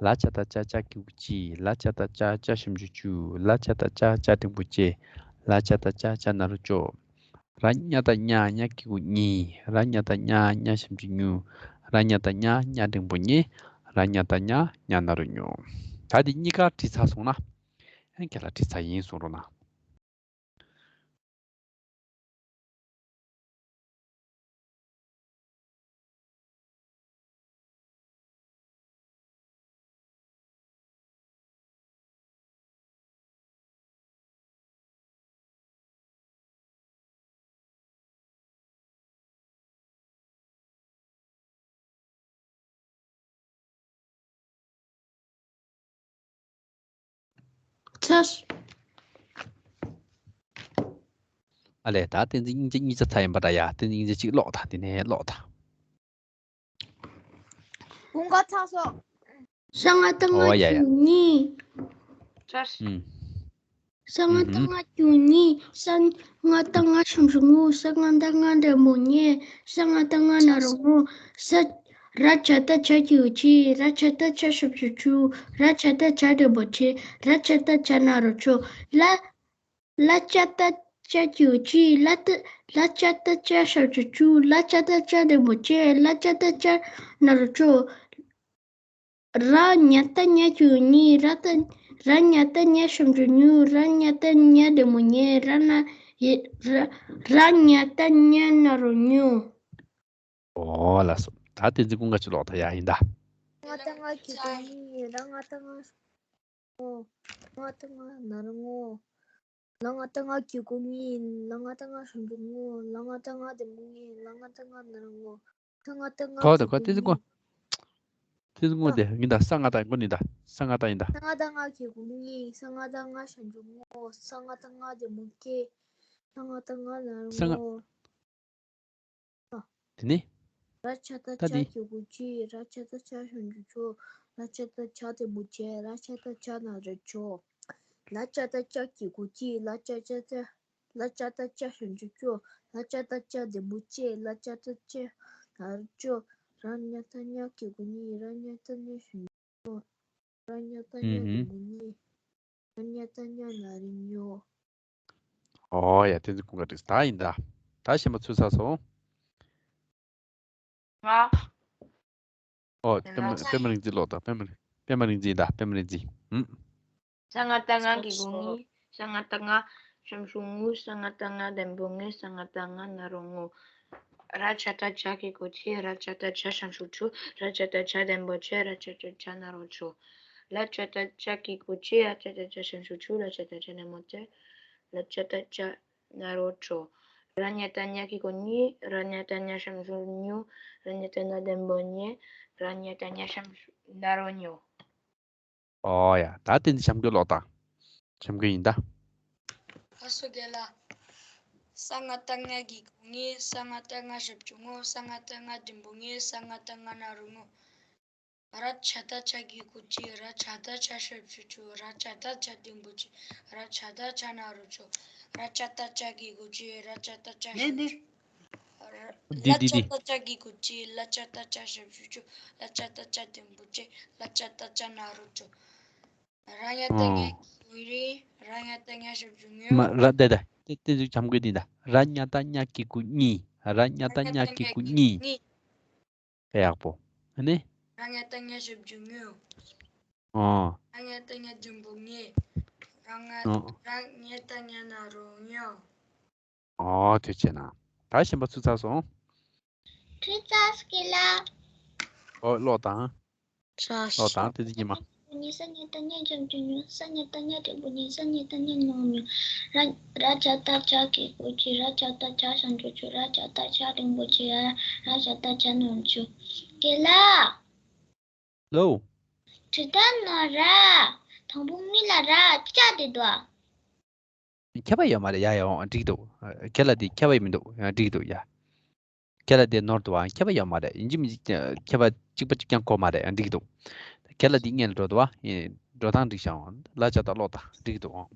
ལ་ཇ་བཏགས་ལྕ། ལྕ་གི་གུ་ལྕི། ལ་ཇ་བཏགས་ལྕ། ལྕ་ཞབས་ཀྱུ་ལྕུ། ལ་ཇ་བཏགས་ལྕ། ལྕ་འགྲེང་བུ་ལྕེ། ལ་ཇ་བཏགས་ལྕ། ལྕ་ན་རོ་ལྕོ། ར་ཉ་བཏགས་རྙ། རྙ་གི་གུ་རྙི། ར་ཉ་བཏགས་རྙ། རྙ་ཞབས་ཀྱུ་རྙུ། ར་ཉ་བཏགས་རྙ། རྙ་འགྲེང་བུ་རྙེ། ར་ཉ་བཏགས་རྙ། རྙ་ན་རོ་རྙོ། ད་འདི་གཉིས་ཀ་བྲིས་ཚར་སོང་ན། ཨ་ཁྱེད་ལ་བྲིས་ཚར་ཡིན་གསུང་རོགས་གནང་། ཚར། ཨ་ལས་ད་བསྟན་འཛིན་སྙིང་རྗེ་གཉིས་ཆ་ཚར་ཡིན་པ་འདྲ་ཡ། བསྟན་འཛིན་སྙིང་རྗེ་གཅིག་ཀློག་དང་། དེ་ནས་ཀློག་དང་། ཀུན་དགའ་ཚར་སོང་། ས་ང་བཏགས་སྔ་ཨོ་ཡ་ཡ། གི་གུ་སྔི། ཚར། ཨུམ། ས་ང་བཏགས་ཨུ་ཧུམ། སྔ་གི་གུ་སྔི། ས་ང་བཏགས་སྔ་ཞབས་ཀྱུ་སྔུ། ས་ང་བཏགས་སྔ་འགྲེང་བུ་སྔེ། ས་ང་བཏགས་སྔ་ན་རོ་སྔོ། ས། ར་ཇ་བཏགས་ཇ་གི་གུ་ཇི། ར་ཇ་བཏགས་ཇ་ཞབས་ཀྱུ་ཇུ། ར་ཇ་བཏགས་ཇ་འགྲེང་བུ་ཇེ། ར་ཇ་བཏགས་ཇ་ན་རོ་ཇོ། ལ། ལ་ཇ་བཏགས་ལྕ་གི་གུ་ལྕི། ལ་ཏ། ལ་ཇ་བཏགས་ལྕ་ཞབས་ཀྱུ་ལྕུ། ལ་ཇ་བཏགས་ལྕ་འགྲེང་བུ་ལྕེ། ལ་ཇ་བཏགས་ལྕ་ན་རོ་ལྕོ། ར་ཉ་བཏགས་རྙ་གི་གུ་རྙི། ར་ཏ། ར་ཉ་བཏགས་རྙ་ཞབས་ཀྱུ་རྙུ། ར་ཉ་བཏགས་རྙ་འགྲེང་བུ་རྙེ། ར་ན། ཡེ། ར། ར་ཉ་བཏགས་རྙ་ན་རོ་རྙོ། ཨོ་ལགས་སོ། ད་བསྟན་འཛིན་ཀུན་དགའ་ཅིག་ཀློག་དང་ཡ། ཡིན་ད། ང་བཏགས་ང་གི་གུ་ངི། ར་ང་བཏགས་ང་ངོ་། ང་བཏགས་ང་ན་རོ་ངོ། ལ་ང་བཏགས་ལྔ་གི་གུ་ལྔི། ལ་ང་བཏགས་ལྔ་ཞབས་ཀྱུ་ལྔུ། ལ་ང་བཏགས་ལྔ་འགྲེང་བུ་ལྔེ། ལ་ང་བཏགས་ལྔ་ན་རོ་ལྔོ། ལ་ང་བཏགས་ལྔ་གོ་དང་གོ། གི་གུ་ཏི་ཙི་ངི། ཀོ། ཏི་ཙི་ངི་ཀོ་དེ་ཡིན་ད། ས་ང་བཏགས་ཀོ་ནི་ད། ས་ང་བཏགས་ཡིན་ད། ལ་ང་བཏགས་ལྔ་གི་གུ་ལྔི། ས་ང་བཏགས་ལྔ་ཞབས་ཀྱུ་ལྔོ། ས་ང་བཏགས་ལྔ་འགྲེང་བུ་ལྔེ། ལ་ང་བཏགས་ལྔ་ན་རོ་ལྔོ། དེ་ནི། ར་ཇ་བཏགས་ད་ཇ་དེ་གི་གུ་ཇི། ར་ཇ་བཏགས་ཇ་ཞབས་ཀྱུ་ཇོ། ར་ཇ་བཏགས་ཇ་འགྲེང་བུ་ཇེ། ར་ཇ་བཏགས་ཇ་ན་རོ་ཇོ། ལ་ཇ་བཏགས་ལྕ་གི་གུ་ལྕི། ལ་ཇ་བཏགས་ལྕ། ལ་ཇ་བཏགས་ལྕ་ཞབས་ཀྱུ་ལྕོ། ལ་ཇ་བཏགས་ལྕ་འགྲེང་བུ་ལྕེ། ལ་ཇ་བཏགས་ལྕ་ན་རོ་ལྕོ། ར་ཉ་བཏགས་ཉ་གི་གུ་ཉི། ར་ཉ་བཏགས་ཉ་ཞབས་ཀྱུ་ཉོ། ར་ཉ་བཏགས་ཉ་འགྲེང་བུ་ཉི། ར་ཉ་བཏགས་ཉ་ན་རོ་ཉོ། ཨོ་ཡ། བསྟན་འཛིན་ཀུན་དགའ་བྲིས་ད་ཡིན་ད། ད་གཞན་པ་ཚུར་ཚར་སོང་། ང་། ཨོ་པད་མ། པད་མ་རིག་འཛིན་ཀློག་དང་། པད་མ་རིག་པད་མ་རིག་འཛིན་ད། པད་མ་རིག་འཛིན། ཧུམ། ས་ང་བཏགས་སྔ་གི་གུ་སྔི། ས་ང་བཏགས་སྔ་ཞབས་ཀྱུ་སྔུ། ས་ང་བཏགས་སྔ་འགྲེང་བུ་སྔེ། ས་ང་བཏགས་སྔ་ན་རོ་སྔོ། ར་ཇ་བཏགས་ཇ་གི་གུ་ཇི། ར་ཇ་བཏགས་ཇ་ཞབས་ཀྱུ་ཇུ། ར་ཇ་བཏགས་ཇ་འགྲེང་བུ་ཇེ། ར་ཇ་བཏགས་ཇ་ན་རོ་ཇོ། ལ་ཇ་བཏགས་ལྕ་གི་གུ་ལྕི། ལ་ཇ་བཏགས་ལྕ་ཞབས་ཀྱུ་ལྕུ། ལ་ཇ་བཏགས་ལྕ་འགྲེང་བུ་ལྕེ། ལ་ཇ་བཏགས་ལྕ་ན་རོ་ལྕོ། ར་ཉ་བཏགས་ཉ་གི་གུ་ཉི། ར་ཉ་བཏགས་ཉ་ཞབས་ཀྱུ་ཉུ། ར་ཉ་བཏགས་ཉ་འགྲེང་བུ་ཉེ། ར་ཉ་བཏགས་ཉ་ཞབས་ཀྱུ་ན་རོ་ཉོ། ཨོ་ཡ། ད་དེ་ནི་གཤམ་འཁོད་ཀློག་དང་། གཤམ་འཁོད་ཡིན་ད། ལགས་སོ་རྒན་ལགས། ས་ང་བཏགས་སྔ་གི་གུ་སྔི། ས་ང་བཏགས་སྔ་ཞབས་ཀྱུ་སྔོ། ས་ང་བཏགས་སྔ་འགྲེང་བུ་སྔེ། ས་ང་བཏགས་སྔ་ན་རོ་སྔོ། ར་ཇ་བཏགས་ཇ་གི་གུ་ཇི། ར་ཇ་བཏགས་ཇ་ཞབས་ཀྱུ་ཇུ། ར་ཇ་བཏགས་ཇ་འགྲེང་བུ་ཇེ། ར་ཇ་བཏགས་ཇ་ན་རོ་ཇོ། ར་ཇ་བཏགས་ཇ་གི་གུ་ཇི། ར་ཇ་བཏགས་ཇ་ནི་ནི། ཞབས་ཀྱུ་ཇུ། འདི་ལ་འདི་ཇ་འདི། བཏགས་ཇ་གི་གུ་ཇི། ལ་ཇ་བཏགས་ཇ་ཞབས་ཀྱུ་ཇུ། ལ་ཇ་བཏགས་ཇ་འགྲེང་བུ་ཇེ། ལ་ཇ་བཏགས་ཇ་ན་རོ་ཇོ། ར་ཉ་བཏགས་ཉ་ཨོ། གི་གུ་རྙི། ར་ཉ་བཏགས་ཉ་ཞབས་ཀྱུ་ཉོ། མ་ར་དེ་དེ་དེ་དེ་ཚོ་གཤམ་འཁོད་འདི་ད། ར་ཉ་བཏགས་ཉ་གི་གུ་རྙི། ར་ཉ་བཏགས་ཉ་གི་གུ་རྙི། དཔེ་ཡག་པོ། ཨ་ནི། ར་ཉ་བཏགས་རྙ་ཞབས་ཀྱུ་རྙོ། ཨོ། ར་ཉ་བཏགས་རྙ་འགྲེང་བུ་རྙེ། ར་ང་། ཨོ། ར་ཉ་བཏགས་རྙ་ན་རོ་རྙོ། ཨོ་ཐུགས་རྗེ་གནང་། ད་གཞན་པ་ཚུར་ཚར་སོང་། ཐུགས་རྗེ་ཆེ་ལགས། ཨོ་ཀློག་དང་། ཚར་ཀློག་དང་། སོང་། དེ་དེ་ཉི་མ། ཉི་ས་ཉ་བཏགས་ཉ་ཞབས་ཀྱུ་ཉུ། ས་ཉ་བཏགས་ཉ་འགྲེང་བུ་ཉེ། ས་ཉ་བཏགས་ཉ་ན་རོ་ཉོ། ར་ར་ཇ་བཏགས་ཇ་གི་གུ་ཇི། ར་ཇ་བཏགས་ཇ་ཞབས་ཀྱུ་ཇུ། ར་ཇ་བཏགས་ཇ་འགྲེང་བུ་ཇེ། ར་ར་ཇ་བཏགས་ཇ་ན་རོ་ཇོ། རྒན་ལགས། ལོ། དྲི་ད་ནོ་ར། ད་ དང་པོ་གཉིས་ལ་ར་ཅ་དེ་འདུག་ཨ། ཁྱད་པར་ཡོད་མ་རེད། ཡ་ཡ་འོང་འགྲིག་འདུག་ཁྱེད་ལ་དེ་ཁྱད་པར་མི་འདུག་ཡ་འགྲིག་འདུག་ཡ། ཁྱེད་ལ་དེ་ནོར་འདུག་ཨ། ཁྱད་པར་ཡོད་མ་རེད། ཡིན་གཅིག་མིན་གཅིག་ཁྱད་པར་གཅིག་པ་གཅིག་རྐྱང་གོ་མ་རེད། ཡ་འགྲིག་འདུག་ཁྱེད་ལ་དེ་སྔོན་ལ་འགྲོ་འདུག་ཨ། ཡིན་འགྲོ་སྟངས་འགྲིག་ཤག་འོང་ལ་ཅ་ད་ཀློག་ད་འགྲིག་འདུག་ཨ།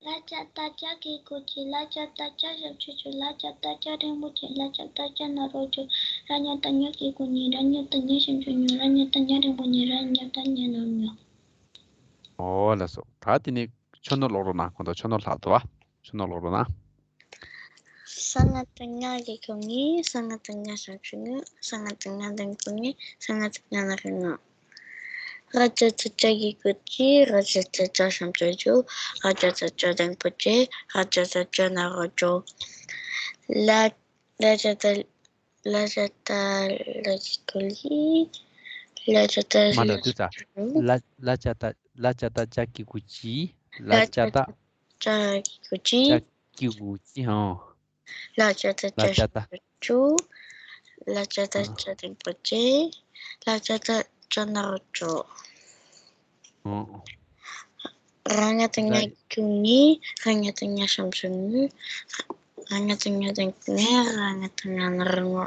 ལ་ཅ་ད་ཅ་གི་གུ་ཅི། ལ་ཅ་ད་ཅ་ཞབས་ཀྱུ་ཅུ། ལ་ཅ་ད་ཅ་འགྲེང་བུ་ཅི། ལ་ཅ་ད་ཅ་ན་རོ་ཅོ། ར་ཉ་ད་ཉ་གི་གུ་ཉི། ར་ཉ་ད་ཉ་ཞབས་ཀྱུ་ཉོ། ར་ཉ་ད་ཉ་འགྲེང་བུ་ཉི། ར་ཉ་ད་ཉ་ན་རོ་ཉོ། ཨོ་ལགས་སོ། ད་དེ་ནས་ཆོས་ནོར་ཀློག་རོགས་གནང་། གོང་དུ་ཆོས་ནོར་ལྷག་འདུག་བ། ཆོས་ནོར་ཀློག་རོགས་གནང་། ས་ང་བཏགས་སྔ་གི་གུ་སྔི། ས་ང་བཏགས་སྔ་ཞབས་ཀྱུ་སྔུ། ས་ང་བཏགས་སྔ་འགྲེང་བུ་སྔི། ས་ང་བཏགས་སྔ་ན་རོ་སྔོ། ར་ཅ་ཚ་ཅ་གི་གུ་ཅི། ར་ཅ་ཚ་ཅ་ཞབས་ཀྱུ་ཅུ། ར་ཅ་ཚ་ཅ་འགྲེང་བུ་ཅི། ར་ཅ་ཚ་ཅ་ན་རོ་ཅོ། ལ་ལ་ཅ་ད་ལ་ཅ་ད་ལ་གི་གུ་ལི། ལ་ཅ་ད་མ་འདྲ་ལ་དུས་ཙ། ལ་ལ་ཅ་ད་ལ་ཅ་ད་ཅ་གི་གུ་ཅི། ལ་ལ་ཅ་ཅ་ད་ད་ཅ་གི་གུ་ཅི། ཅ་གི་གུ་ཅི་ཧང་། ལ་ཅ་ད་ལ་ཅ་ཅ་ད་ཅུ། ལ་ཅ་ད་ཨ། ཅ་འགྲེང་བུ་ཅི། ལ་ཅ་ད་ཅ་ན་རོ་ཅོ། ཨོ། ར་ང་བཏགས་སྔ་ར་གི་གུ་སྔི། ར་ང་བཏགས་སྔ་ཞབས་ཀྱུ་སྔུ། ར་ང་བཏགས་སྔ་འགྲེང་བུ་སྔེ། ར་ང་བཏགས་སྔ་ན་རོ་སྔོ།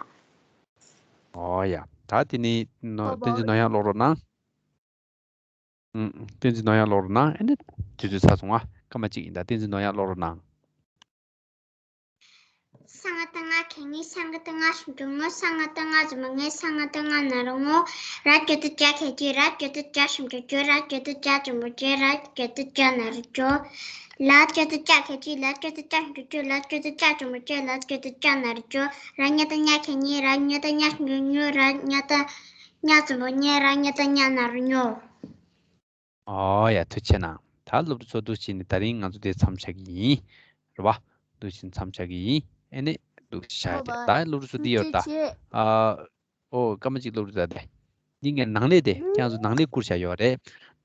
ཨོ་ཡ། ད་དེ་ནས་ནོ་བསྟན་འཛིན་ནོར་དབྱངས་ཀློག་རོགས་གནང་། ཨུམ། བསྟན་འཛིན་ནོར་དབྱངས་ཀློག་རོགས་གནང་། ཨེ་ནི་དུས་ཚོད་ཚར་སོང་ང་། སྐར་མ་གཅིག་ཡིན་ད། བསྟན་འཛིན་ནོར་དབྱངས་ཀློག་རོགས་གནང་། ས་ང་བཏགས་སྔ་གི་སྔི། ས་ང་བཏགས་སྔ་ཞབས་ཀྱུ་སྔུ། ས་ང་བཏགས་སྔ་འགྲེང་བུ་སྔེ། ས་ང་བཏགས་སྔ་ན་རོ་སྔོ། ར་ཅ་བཏགས་རྒྱ་གི་རྒྱུ། ར་ཅ་བཏགས་རྒྱ་ཞབས་ཀྱུ་རྒྱུ། ར་ཅ་བཏགས་རྒྱ་འགྲེང་བུ་རྒྱུ། ར་ཅ་བཏགས་རྒྱ་ན་རོ་རྒྱོ། ལ་ཅ་བཏགས་ལྕགས་ཀྱི་ལྕེ། ལ་ཅ་བཏགས་ལྕགས་ཞབས་ཀྱུ་ལྕུ། ལ་ཅ་བཏགས་ལྕགས་འགྲེང་བུ་ལྕུ། ལ་ཅ་བཏགས་ལྕགས་ན་རོ་ལྕོ། ར་ཉ་བཏགས་སྙ་གི་སྙི། ར་ཉ་བཏགས་སྙ་ཞབས་ཀྱུ་སྙུ། ར་ཉ་བཏགས་སྙ་འགྲེང་བུ་སྙེ། ར་ཉ་བཏགས་སྙ་ན་རོ་སྙོ། ཨོ་ཡ། ཐུགས་རྗེ་གནང་། ད་སློབ་ཕྲུག་ཚོ་འདུག་བྱས་ནས་ད་རིང་ང་ཚོ་དེ་མཚམས་བཞག་གི་ཡིན། རེད་བ། འདུག་བྱས་མཚམས་བཞག་གི་ཡིན། ཨེ་ནི་འདུག་བྱས་བཞག་ཡ་དེ། ད་སློབ་ཕྲུག་ཚོ་འདི་ཡོད་ད། ཨ། ཨོ། སྐར་མ་གཅིག་སློབ་ཕྲུག་ད་དེ། འདི་ངས་ནང་ལས་དེ་ཁྱེད་ཚོ་ནང་ལས་བསྐུར་བཞག་ཡོད་རེད།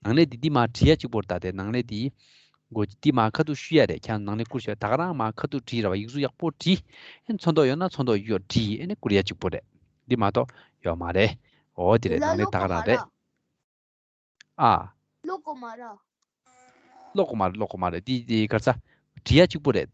ནང་ལས་འདི་འདི་མ་བྲིས་ཡ་གཅིག་པོར་ད་དེ་ནང་ལས་འདི། མགོ་འདི་མ་ཁ་ཐུག་བཤུས་ཡ་རེད། ཁྱེད་ཚོ་ནང་ལས་བསྐུར་བཞག་ད་ག་རང་མ་ཁ་ཐུག་བྲིས་ར་བ། ཡིག་གཟུགས་ཡག་པོ་བྲིས། ཨེ་ཚོན་མདོག་ཡོད་ན་ཚོན་མདོག་ཡོད་བྲིས། ཨེ་ནི་བསྐུར་ཡ་གཅིག་པོ་རེད། འདི་མ་གཏོགས་ཡོད་མ་རེད། ཨོ་དེ་རེད། ནང་ལས་ད་ག་རང་རེད། ཨ། ཀློག་གོ་མ་ར། ཀློག་གོ་མ་རེད། ཀློག་གོ་མ་རེད། འདི་འདི་ག་རེ་ཟ། བྲིས་ཡ་གཅིག་པོ་རེད།